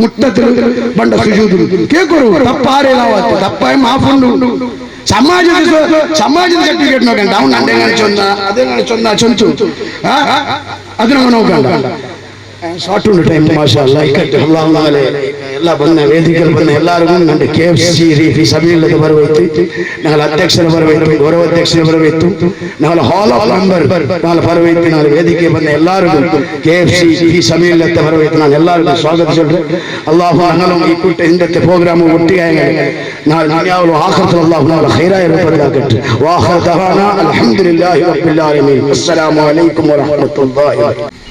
ಮುಟ್ಟತಿರು ಬಂಡ ಸುಜೂದ್ರು ಕೇಕೊರು ತಪ್ಪಾರೇಲಾವತ್ತು ತಪ್ಪಾಯ ಮಾಫುಂಡು ಸಮಾಜದ ಸಮಾಜದ ಸರ್ಟಿಫಿಕೇಟ್ ನೋಕಂಡ ಅವ್ನು ಅಂಡೆ ಚೊಂದ ಅದೇ ಚೊಂದ ಚೊಂಚು ಅದು ನೋಕಂಡ ಶಾರ್ಟ್ ಉಂಟು ಟೈಮ್ ಮಾಷಾ ಅಲ್ಲಾ ಇಕ್ಕಟ್ಟು ಅಲ್ಲಾಹ್ ಎಲ್ಲ ಬಂದ ವೇದಿಕೆಯಲ್ಲಿ ಬಂದ ಎಲ್ಲರಿಗೂ ನನ್ನ K F C ರೀ ಸಭೆಯಿಲ್ಲದ ಬರಬೇಕು, ನಾಳೆ ಅಧ್ಯಕ್ಷರ ಬರಬೇಕು, ಗೌರವ ಅಧ್ಯಕ್ಷರ ಬರಬೇಕು, ನಾಳೆ hall of member ನಾಳೆ ಬರಬೇಕು, ನಾಳೆ ವೇದಿಕೆ ಬಂದ ಎಲ್ಲರಿಗೂ K F C ಈ ಸಭೆಯಿಲ್ಲದ ಬರಬೇಕು. ನಾನು ಎಲ್ಲರಿಗೂ ಸ್ವಾಗತ சொல்றேன். ಅಲ್ಲಾಹು ನಾನು ಈ ಕುಟ್ಟ ಹಿಂದತ್ತೆ ಪ್ರೋಗ್ರಾಮ್ ಒಟ್ಟಿಗೆ ನಾಳೆ ದುನಿಯಾವಲು ಆಖರத்தில் ಅಲ್ಲಾಹು ನಾಳೆ ಖೈರಾಯ ರೂಪದಾಗಟ್ಟು. ವಾಖಿರ್ ದವಾನಾ ಅಲ್ಹಮ್ದುಲಿಲ್ಲಾಹಿ ರಬ್ಬಿಲ್ ಆಲಮೀನ್. ಅಸ್ಸಲಾಮು ಅಲೈಕುಂ ವರಹಮತುಲ್ಲಾಹಿ.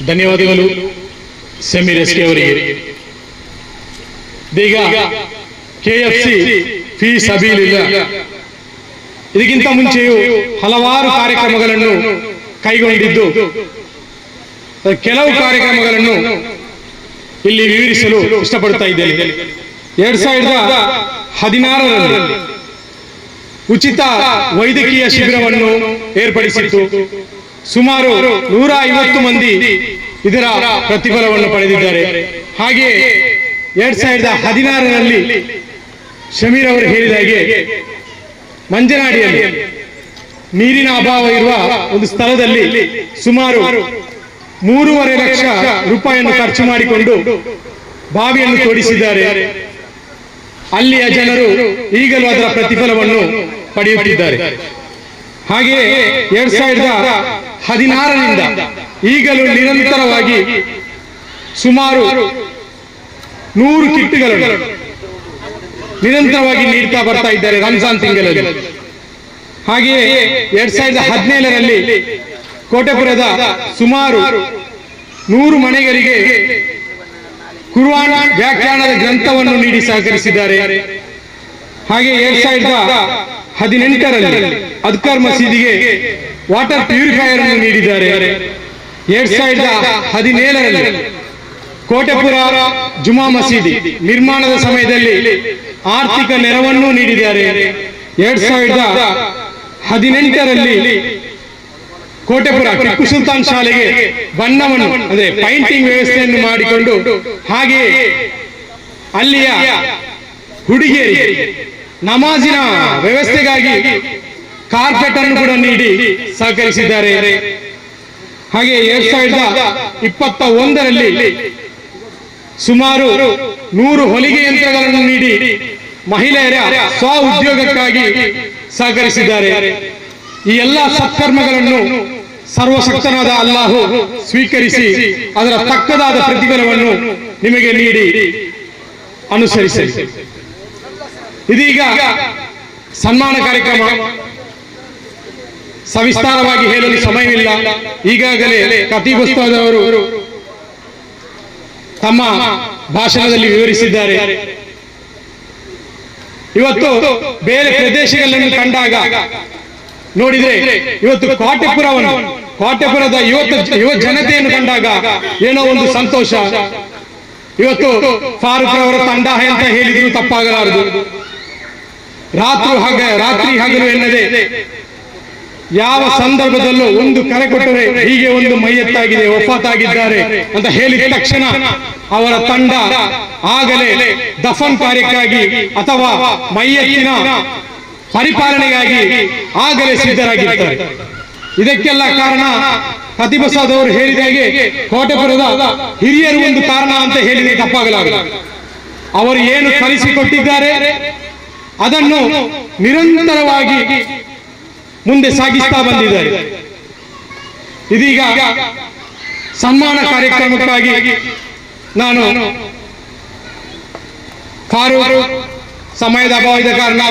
ಧನ್ಯವಾದಗಳು ಸಮೀರ್ ಎಸ್ ಕೆ ಅವರಿಗೆ. ಇದೀಗ ಕೆಎಫ್ಸಿ ಫಿ ಸಬೀಲಿಲ್ಲ ಇದಕ್ಕಿಂತ ಮುಂಚೆಯೂ ಹಲವಾರು ಕಾರ್ಯಕ್ರಮಗಳನ್ನು ಕೈಗೊಂಡಿದ್ದು, ಕೆಲವು ಕಾರ್ಯಕ್ರಮಗಳನ್ನು ಇಲ್ಲಿ ವಿವರಿಸಲು ಇಷ್ಟಪಡ್ತಾ ಇದ್ದೇನೆ. 2016ರಲ್ಲಿ ಉಚಿತ ವೈದ್ಯಕೀಯ ಶಿಬಿರವನ್ನು ಏರ್ಪಡಿಸಿತ್ತು. ಸುಮಾರು 150 ಮಂದಿ ಇದರ ಪ್ರತಿಫಲವನ್ನು ಪಡೆದಿದ್ದಾರೆ. ಹಾಗೆ 2016ರಲ್ಲಿ ಶಮೀರ್ ಅವರು ಹೇಳಿದ ಹಾಗೆ ಮಂಜನಾಡಿಯಲ್ಲಿ ನೀರಿನ ಅಭಾವ ಇರುವ ಒಂದು ಸ್ಥಳದಲ್ಲಿ ಸುಮಾರು 3.5 ಲಕ್ಷ ರೂಪಾಯಿಯನ್ನು ಖರ್ಚು ಮಾಡಿಕೊಂಡು ಬಾವಿಯನ್ನು ತೋಡಿಸಿದ್ದಾರೆ. ಅಲ್ಲಿಯ ಜನರು ಈಗಲೂ ಅದರ ಪ್ರತಿಫಲವನ್ನು ಪಡೆಯುತ್ತಿದ್ದಾರೆ. ಹಾಗೆಯೇ 2016ರಿಂದ ಈಗಲೂ ನಿರಂತರವಾಗಿ ಸುಮಾರು 100 ಕಿಟ್ಗಳನ್ನು ನಿರಂತರವಾಗಿ ನೀಡ್ತಾ ಬರ್ತಾ ಇದ್ದಾರೆ ರಂಜಾನ್ ತಿಂಗಳಲ್ಲಿ. ಹಾಗೆಯೇ 2017ರಲ್ಲಿ ಕೋಟೆಪುರದ ಸುಮಾರು 100 ಮನೆಗಳಿಗೆ ಕುರ್ಆನ್ ವ್ಯಾಖ್ಯಾನದ ಗ್ರಂಥವನ್ನು ನೀಡಿ ಸಹಕರಿಸಿದ್ದಾರೆ. ಹಾಗೆ 2018ರಲ್ಲಿ ಅದ್ಕರ್ ಮಸೀದಿಗೆ ವಾಟರ್ ಪ್ಯೂರಿಫೈಯರ್ ಅನ್ನು ನೀಡಿದ್ದಾರೆ. 2017ರಲ್ಲಿ ಕೋಟೆಪುರ ಜುಮಾ ಮಸೀದಿ ನಿರ್ಮಾಣದ ಸಮಯದಲ್ಲಿ ಆರ್ಥಿಕ ನೆರವನ್ನು ನೀಡಿದ್ದಾರೆ. 2018ರಲ್ಲಿ ಕೋಟೆಪುರ ಟಿಪ್ಪು ಸುಲ್ತಾನ್ ಶಾಲೆಗೆ ಬಣ್ಣವನ್ನು ಅಂದರೆ ಪೈಂಟಿಂಗ್ ವ್ಯವಸ್ಥೆಯನ್ನು ಮಾಡಿಕೊಂಡು, ಹಾಗೆಯೇ ಅಲ್ಲಿಯ ಹುಡುಗಿಯರಿಗೆ ನಮಾಜಿನ ವ್ಯವಸ್ಥೆಗಾಗಿ ಕಾರ್ಪೆಟ್ ಅನ್ನು ಕೂಡ ನೀಡಿ ಸಹಕರಿಸಿದ್ದಾರೆ. ಹಾಗೆ 2021ರಲ್ಲಿ ಸುಮಾರು 100 ಹೊಲಿಗೆ ಯಂತ್ರಗಳನ್ನು ನೀಡಿ ಮಹಿಳೆಯರ ಸ್ವ ಉದ್ಯೋಗಕ್ಕಾಗಿ ಸಹಕರಿಸಿದ್ದಾರೆ. ಈ ಎಲ್ಲ ಸತ್ಕರ್ಮಗಳನ್ನು ಸರ್ವಶಕ್ತನಾದ ಅಲ್ಲಾಹು ಸ್ವೀಕರಿಸಿ ಅದರ ತಕ್ಕದಾದ ಪ್ರತಿಫಲವನ್ನು ನಿಮಗೆ ನೀಡಿ ಅನುಸರಿಸಿ. ಇದೀಗ ಸನ್ಮಾನ ಕಾರ್ಯಕ್ರಮ ಸವಿಸ್ತಾರವಾಗಿ ಹೇಳಲು ಸಮಯವಿಲ್ಲ. ಈಗಾಗಲೇ ಖತೀಬ್ ಉಸ್ತಾದ್ ಅವರು ತಮ್ಮ ಭಾಷಣದಲ್ಲಿ ವಿವರಿಸಿದ್ದಾರೆ. ಇವತ್ತು ಬೇರೆ ಪ್ರದೇಶಗಳನ್ನು ಕಂಡಾಗ ನೋಡಿದ್ರೆ ಇವತ್ತು ಕೋಟೆಪುರವನ್ನು, ಕೋಟೆಪುರದ ಯುವ ಜನತೆಯನ್ನು ಕಂಡಾಗ ಏನೋ ಒಂದು ಸಂತೋಷ. ಇವತ್ತು ಫಾರೂಕ್ ರವರ ತಂಡ ಅಂತ ಹೇಳಿದ್ರು ತಪ್ಪಾಗಲಾರದು. ರಾತ್ರಿ ಹಗಲು ಎನ್ನದೆ ಯಾವ ಸಂದರ್ಭದಲ್ಲೂ ಒಂದು ಕರೆ ಕೊಟ್ಟರೆ ಹೀಗೆ ಒಂದು ಮೈಯತ್ತಾಗಿದೆ, ವಫಾತಾಗಿದ್ದಾರೆ ಅಂತ ಹೇಳಿದ ತಕ್ಷಣ ಅವರ ತಂಡ ಆಗಲೇ ದಫನ್ ಕಾರ್ಯಕ್ಕಾಗಿ ಅಥವಾ ಮೈಯತ್ತಿನ ಪರಿಪಾಲನೆಗಾಗಿ ಆಗಲೇ ಸಿದ್ಧರಾಗಿರ್ತಾರೆ. ಇದಕ್ಕೆಲ್ಲ ಕಾರಣ ಖತೀಬ್ ಉಸ್ತಾದ್ ಅವರು ಹೇಳಿದ ಹಾಗೆ ಕೋಟೆಪುರದ ಹಿರಿಯರು ಒಂದು ಕಾರಣ ಅಂತ ಹೇಳಿದ್ರೆ ತಪ್ಪಾಗಲಾರದು. ಅವರು ಏನು ಕಲಿಸಿಕೊಟ್ಟಿದ್ದಾರೆ ಅದನ್ನು ನಿರಂತರವಾಗಿ ಮುಂದೆ ಸಾಗಿಸ್ತಾ ಬಂದಿದ್ದಾರೆ. ಇದೀಗ ಸನ್ಮಾನ ಕಾರ್ಯಕ್ರಮಕ್ಕಾಗಿ ನಾನು ಫಾರೂಕ್ ಸಮಯದ ಅಭಾವದ ಕಾರಣ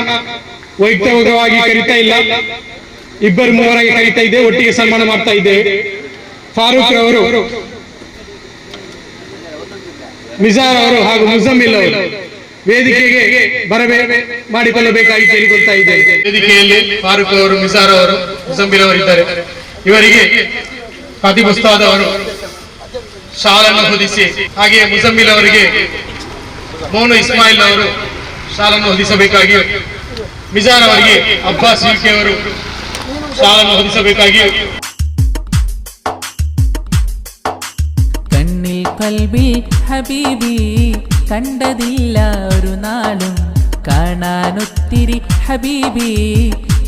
ವೈಯಕ್ತಿಕವಾಗಿ ಕರೀತಾ ಇಲ್ಲ, ಇಬ್ಬರು ಮೂವರಾಗಿ ಕರೀತಾ ಇದ್ದೇವೆ, ಒಟ್ಟಿಗೆ ಸನ್ಮಾನ ಮಾಡ್ತಾ ಇದ್ದೇವೆ. ಫಾರೂಕ್ ರವರು, ಮಿಜಾರ್ ಅವರು ಹಾಗೂ ಮುಜಮ್ಮಿಲ್ ಅವರು ವೇದಿಕೆಗೆ ಬರಬೇ ಮಾಡಿಕೊಳ್ಳಬೇಕಾಗಿ ಕೇಳಿಕೊಳ್ತಾ ಇದ್ದೇನೆ. ವೇದಿಕೆಯಲ್ಲಿ ಫಾರೂಕ್ ಅವರು, ಮಿಜಾರ್ ಅವರು, ಮುಜಮ್ಮಿಲ್ ಅವರು ಇದ್ದಾರೆ. ಇವರಿಗೆ ಖತೀಬ್ ಉಸ್ತಾದ್ ಅವರು ಶಾಲನ್ನು ಹೊದಿಸಿ, ಹಾಗೆಯೇ ಮುಜಮ್ಮಿಲ್ ಅವರಿಗೆ ಮೌನ ಇಸ್ಮಾಯಿಲ್ ಅವರು ಶಾಲನ್ನು ಹೊದಿಸಬೇಕಾಗಿ, ಮಿಜಾರ್ ಅವರಿಗೆ ಅಬ್ಬಾಸ್ ಯುಕೆ ಅವರು ಶಾಲನ್ನು ಹೊದಿಸಬೇಕಾಗಿ. ಕಣ್ಣಿಲ್ ഖൽബിൽ ഹബീബി കണ്ടതില്ല ഒരു നാളും കാണാനൊത്തിരി ഹബീബി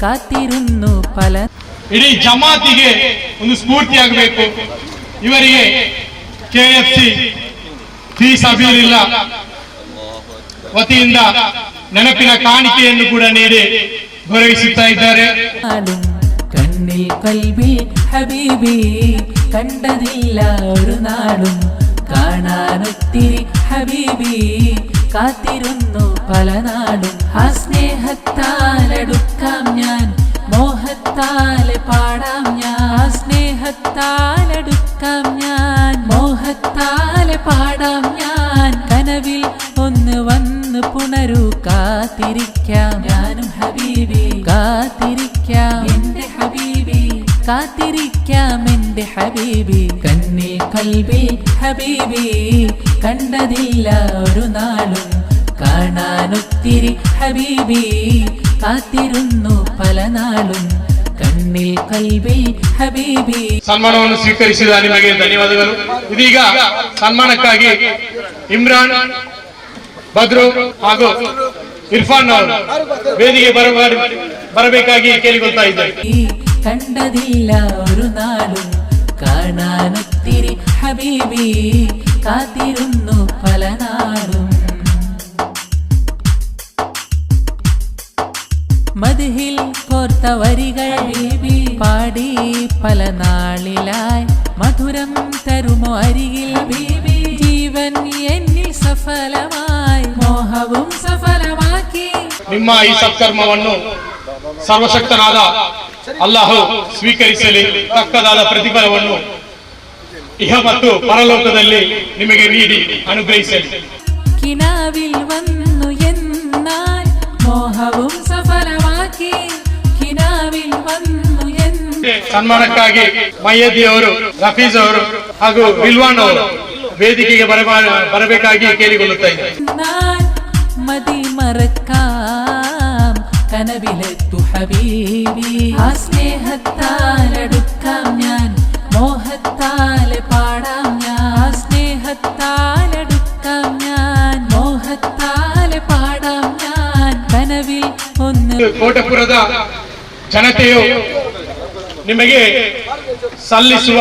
കാത്തിരുന്നു പല ಇಡೀ ಜಮಾತಿಗೆ ಒಂದು ಸ್ಫೂರ್ತಿಯಾಗಬೇಕು. ಇವರಿಗೆ ಕೆಎಫ್ಸಿ ಫೀ ಸಬೀಲಿಲ್ಲ ವತಿಯಿಂದ ನೆನಪಿನ ಕಾಣಿಕೆಯನ್ನು ಕೂಡ ನೀಡಿ ಗೌರವಿಸುತ್ತಾ ಇದ್ದಾರೆ. നാളും കണ്ണിൽ ഖൽബിൽ ഹബീബി കണ്ടതില്ല ഒരു നാളും കാണാനൊത്തിരി ഹബീബി കാത്തിരുന്നു പല നാളും. ആ സ്നേഹത്താലടുക്കാം ഞാൻ മോഹത്താലെ പാടാം ഞാൻ. ആ സ്നേഹത്താലടുക്കാം ഞാൻ മോഹത്താലെ പാടാം ഞാൻ. കനവിൽ ഒന്ന് വന്ന് പുണരൂ കാത്തിരിക്കാം ഞാനും ഹബീബി കാത്തിരിക്കാം എന്റെ ഹബീബി കാത്തിരിക്കാം എന്റെ ഹബീബി. കണ്ണിൽ ഖൽബിൽ ഹബീബി കണ്ടതില്ല ഒരു നാളും കാണാനൊത്തിരി ഹബീബി കാത്തിരുന്നു പല നാളും. കണ്ണിൽ ഖൽബിൽ ഹബീബി. ಸನ್ಮಾನವನ್ನು ಸ್ವೀಕರಿಸಿದ ನಿಮಗೆ ಧನ್ಯವಾದಗಳು. ಇದೀಗ ಸನ್ಮಾನಕ್ಕಾಗಿ ಇಮ್ರಾನ್, ಬದ್ರು ಹಾಗೂ ಇರ್ಫಾನ್ ಅವರು ವೇದಿಕೆ ಬರಬೇಕಾಗಿ ಕೇಳಿಕೊಳ್ತಾ ಇದ್ದಾರೆ. കണ്ടതില്ല ഒരു നാളും കാണാനൊത്തിരി ഹബീബി കാത്തിരുന്നു പല നാളും. മദ്ഹിൽ കോർത്ത വരികൾ പാടി പല നാളിലായി മധുരം തരുമോ അരികിൽ ബീബി ജീവൻ എന്നിൽ സഫലമായി മോഹവും സഫലമാക്കി. ನಿಮ್ಮ ಈ ಸತ್ಕರ್ಮವನ್ನು ಸರ್ವಶಕ್ತನಾದ ಅಲ್ಲಾಹು ಸ್ವೀಕರಿಸಲಿ. ತಕ್ಕದಾದ ಪ್ರತಿಫಲವನ್ನು ಇಹ ಮತ್ತು ಪರಲೋಕದಲ್ಲಿ ನಿಮಗೆ ನೀಡಿ ಅನುಗ್ರಹಿಸಲಿ. കിനാവിൽ വന്നു എന്നാൽ മോഹവും സഫലമാക്കി. കിനാവിൽ വന്നു എന്നാൽ ಸನ್ಮಾನಕ್ಕಾಗಿ ಮಯ್ಯದಿ ಅವರು, ರಫೀಜ್ ಅವರು ಹಾಗೂ ವಿಲ್ವಾನ್ ಅವರು ವೇದಿಕೆಗೆ ಬರಬೇಕಾಗಿ ಕೇಳಿಕೊಳ್ಳುತ್ತಾ ಇದ್ದಾರೆ. മതി മറക്കാം കനവിലെത്തു ഹബീബി. ആ സ്നേഹത്താലടുക്കാം ഞാൻ മോഹത്താലെ പാടാം ഞാൻ. ആ സ്നേഹത്താലടുക്കാം ഞാൻ മോഹത്താലെ പാടാം ഞാൻ. കനവിൽ ഒന്ന് ಕೋಟಪುರದ ಜನತೆಯು ನಿಮಗೆ ಸಲ್ಲಿಸುವ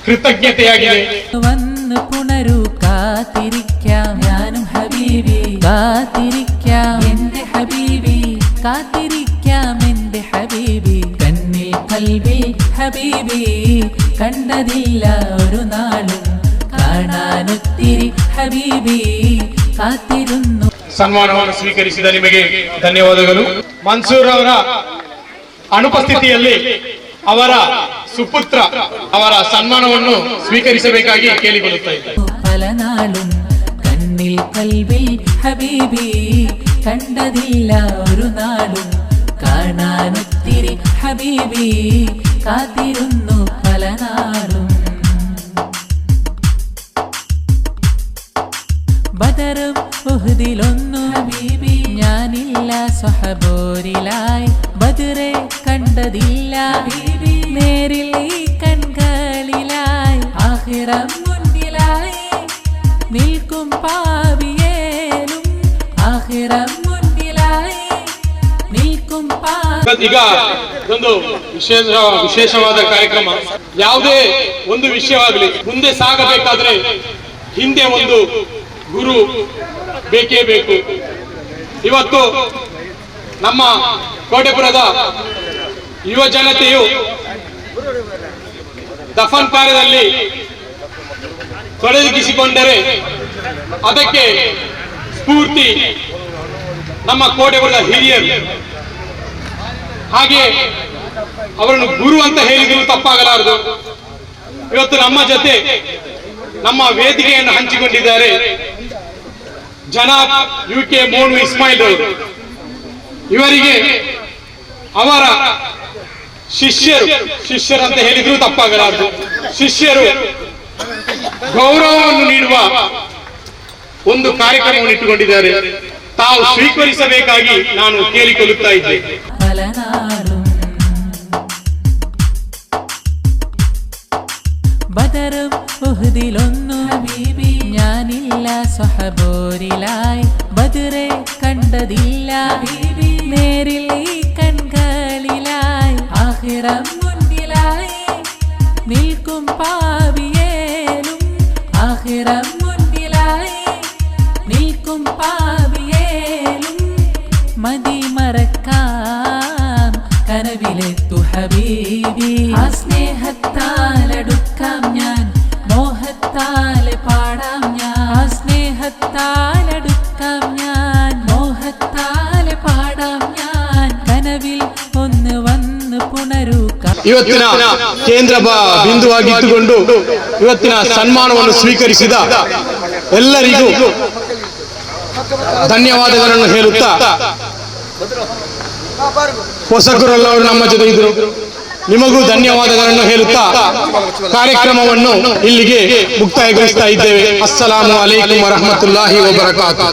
ಕೃತಜ್ಞತೆಯಾಗಿದೆ. വന്ന് പുണരൂ കാത്തിരിക്കാം ഞാനും ഹബീബി കാത്തിരിക്കാം എന്റെ ഹബീബി കാത്തിരിക്കാം എന്റെ ഹബീബി. കണ്ണിൽ ഖൽബിൽ ഹബീബി കണ്ടതില്ല ഒരു നാളും കാണാനൊത്തിരി ഹബീബി കാത്തിരുന്നു. ಸನ್ಮಾನವನ್ನು ಸ್ವೀಕರಿಸಿದ ನಿಮಗೆ ಧನ್ಯವಾದಗಳು. ಮನ್ಸೂರ್ ಅವರ ಅನುಪಸ್ಥಿತಿಯಲ್ಲಿ ಅವರ ಸುಪುತ್ರ ಅವರ ಸನ್ಮಾನವನ್ನು ಸ್ವೀಕರಿಸಬೇಕಾಗಿ ಕೇಳಿಕೊಳ್ಳುತ್ತಾ ಇದ್ದಾರೆ. പല നാളും കണ്ണിൽ ഖൽബിൽ ഹബീബി കണ്ടതില്ല ഒരു നാളും കാണാനൊത്തിരി ഹബീബി കാത്തിരുന്നു പല നാളും. ബദറും ഉഹ്ദിലൊന്നു ഹബീബി ഞാനില്ല സ്വഹബോരിലായി ബദറെ കണ്ടതില്ല ഹബീബി നേരിൽ ഈ കൺകളിലായി ആഖിറം മുന്നിലായി നിൽക്കും പാവിയേലും ആഖിറം മുന്നിലായി നിൽക്കും പാ ಈಗ ಒಂದು ವಿಶೇಷವಾದ ಕಾರ್ಯಕ್ರಮ. ಯಾವುದೇ ಒಂದು ವಿಷಯವಾಗಲಿ ಮುಂದೆ ಸಾಗಬೇಕಾದ್ರೆ ಹಿಂದೆ ಒಂದು ಗುರು ಬೇಕೇ ಬೇಕು. ಇವತ್ತು ನಮ್ಮ ಕೋಟೆಪುರದ ಯುವ ಜನತೆಯು ದಫನ್ ಕಾರ್ಯದಲ್ಲಿ ತೊಡಗಿಸಿಕೊಂಡರೆ ಅದಕ್ಕೆ ಸ್ಫೂರ್ತಿ ನಮ್ಮ ಕೋಟೆಪುರದ ಹಿರಿಯರು. ಹಾಗೆ ಅವರನ್ನು ಗುರು ಅಂತ ಹೇಳಿದ್ರು ತಪ್ಪಾಗಲಾರದು. ಇವತ್ತು ನಮ್ಮ ಜೊತೆ ನಮ್ಮ ವೇದಿಕೆಯನ್ನು ಹಂಚಿಕೊಂಡಿದ್ದಾರೆ ಜನಾಬ್ ಯು ಕೆ ಮೋನು ಇಸ್ಮಾಯಿಲ್ ಅವರು. ಇವರಿಗೆ ಅವರ ಶಿಷ್ಯರು, ಶಿಷ್ಯರಂತ ಹೇಳಿದ್ರು ತಪ್ಪಾಗಲಾರದು, ಶಿಷ್ಯರು ಗೌರವವನ್ನು ನೀಡುವ ಒಂದು ಕಾರ್ಯಕ್ರಮವನ್ನು ಇಟ್ಟುಕೊಂಡಿದ್ದಾರೆ. ತಾವು ಸ್ವೀಕರಿಸಬೇಕಾಗಿ ನಾನು ಕೇಳಿಕೊಳ್ಳುತ್ತಾ ಇದ್ದೆ. ബദറും ഉഹ്ദിലൊന്നു ഹബീബി ഞാനില്ല, സ്വഹബോരിലായി ബദറെ കണ്ടതില്ല ഹബീബി, നേരിൽ ഈ കൺകളിലായി. ആഖിറം മുന്നിലായി നിൽക്കും പാപിയേലും, ആഖിറം മുന്നിലായി നിൽക്കും പാപിയേലും മതി മറക്കാം കനവിലെത്തു ഹബീബി. ആ സ്നേഹത്താലടുക്കാം ഞാൻ, മോഹത്താലെ പാടാം ഞാൻ. ആ സ്നേഹത്താലടുക്കാം ഞാൻ, മോഹത്താലെ പാടാം ഞാൻ. കനവിൽ ഒന്ന് വന്ന് പുണരൂ. ಇವತ್ತಿನ ಕೇಂದ್ರ ಬಿಂದುವಾಗಿಟ್ಟುಕೊಂಡು ಇವತ್ತಿನ ಸನ್ಮಾನವನ್ನು ಸ್ವೀಕರಿಸಿದ ಎಲ್ಲರಿಗೂ ಧನ್ಯವಾದಗಳನ್ನು ಹೇಳುತ್ತಾ, ಹೊಸಕರಲ್ಲವರು ನಮ್ಮ ಜೊತೆ ಇದ್ರು, ನಿಮಗೂ ಧನ್ಯವಾದಗಳನ್ನು ಹೇಳುತ್ತಾ ಕಾರ್ಯಕ್ರಮವನ್ನು ಇಲ್ಲಿಗೆ ಮುಕ್ತಾಯಗೊಳಿಸ್ತಾ ಇದ್ದೇವೆ. ಅಸ್ಸಲಾಮು ಅಲೈಕುಂ ವರಹಮತುಲ್ಲಾಹಿ ವಬರಕಾತು.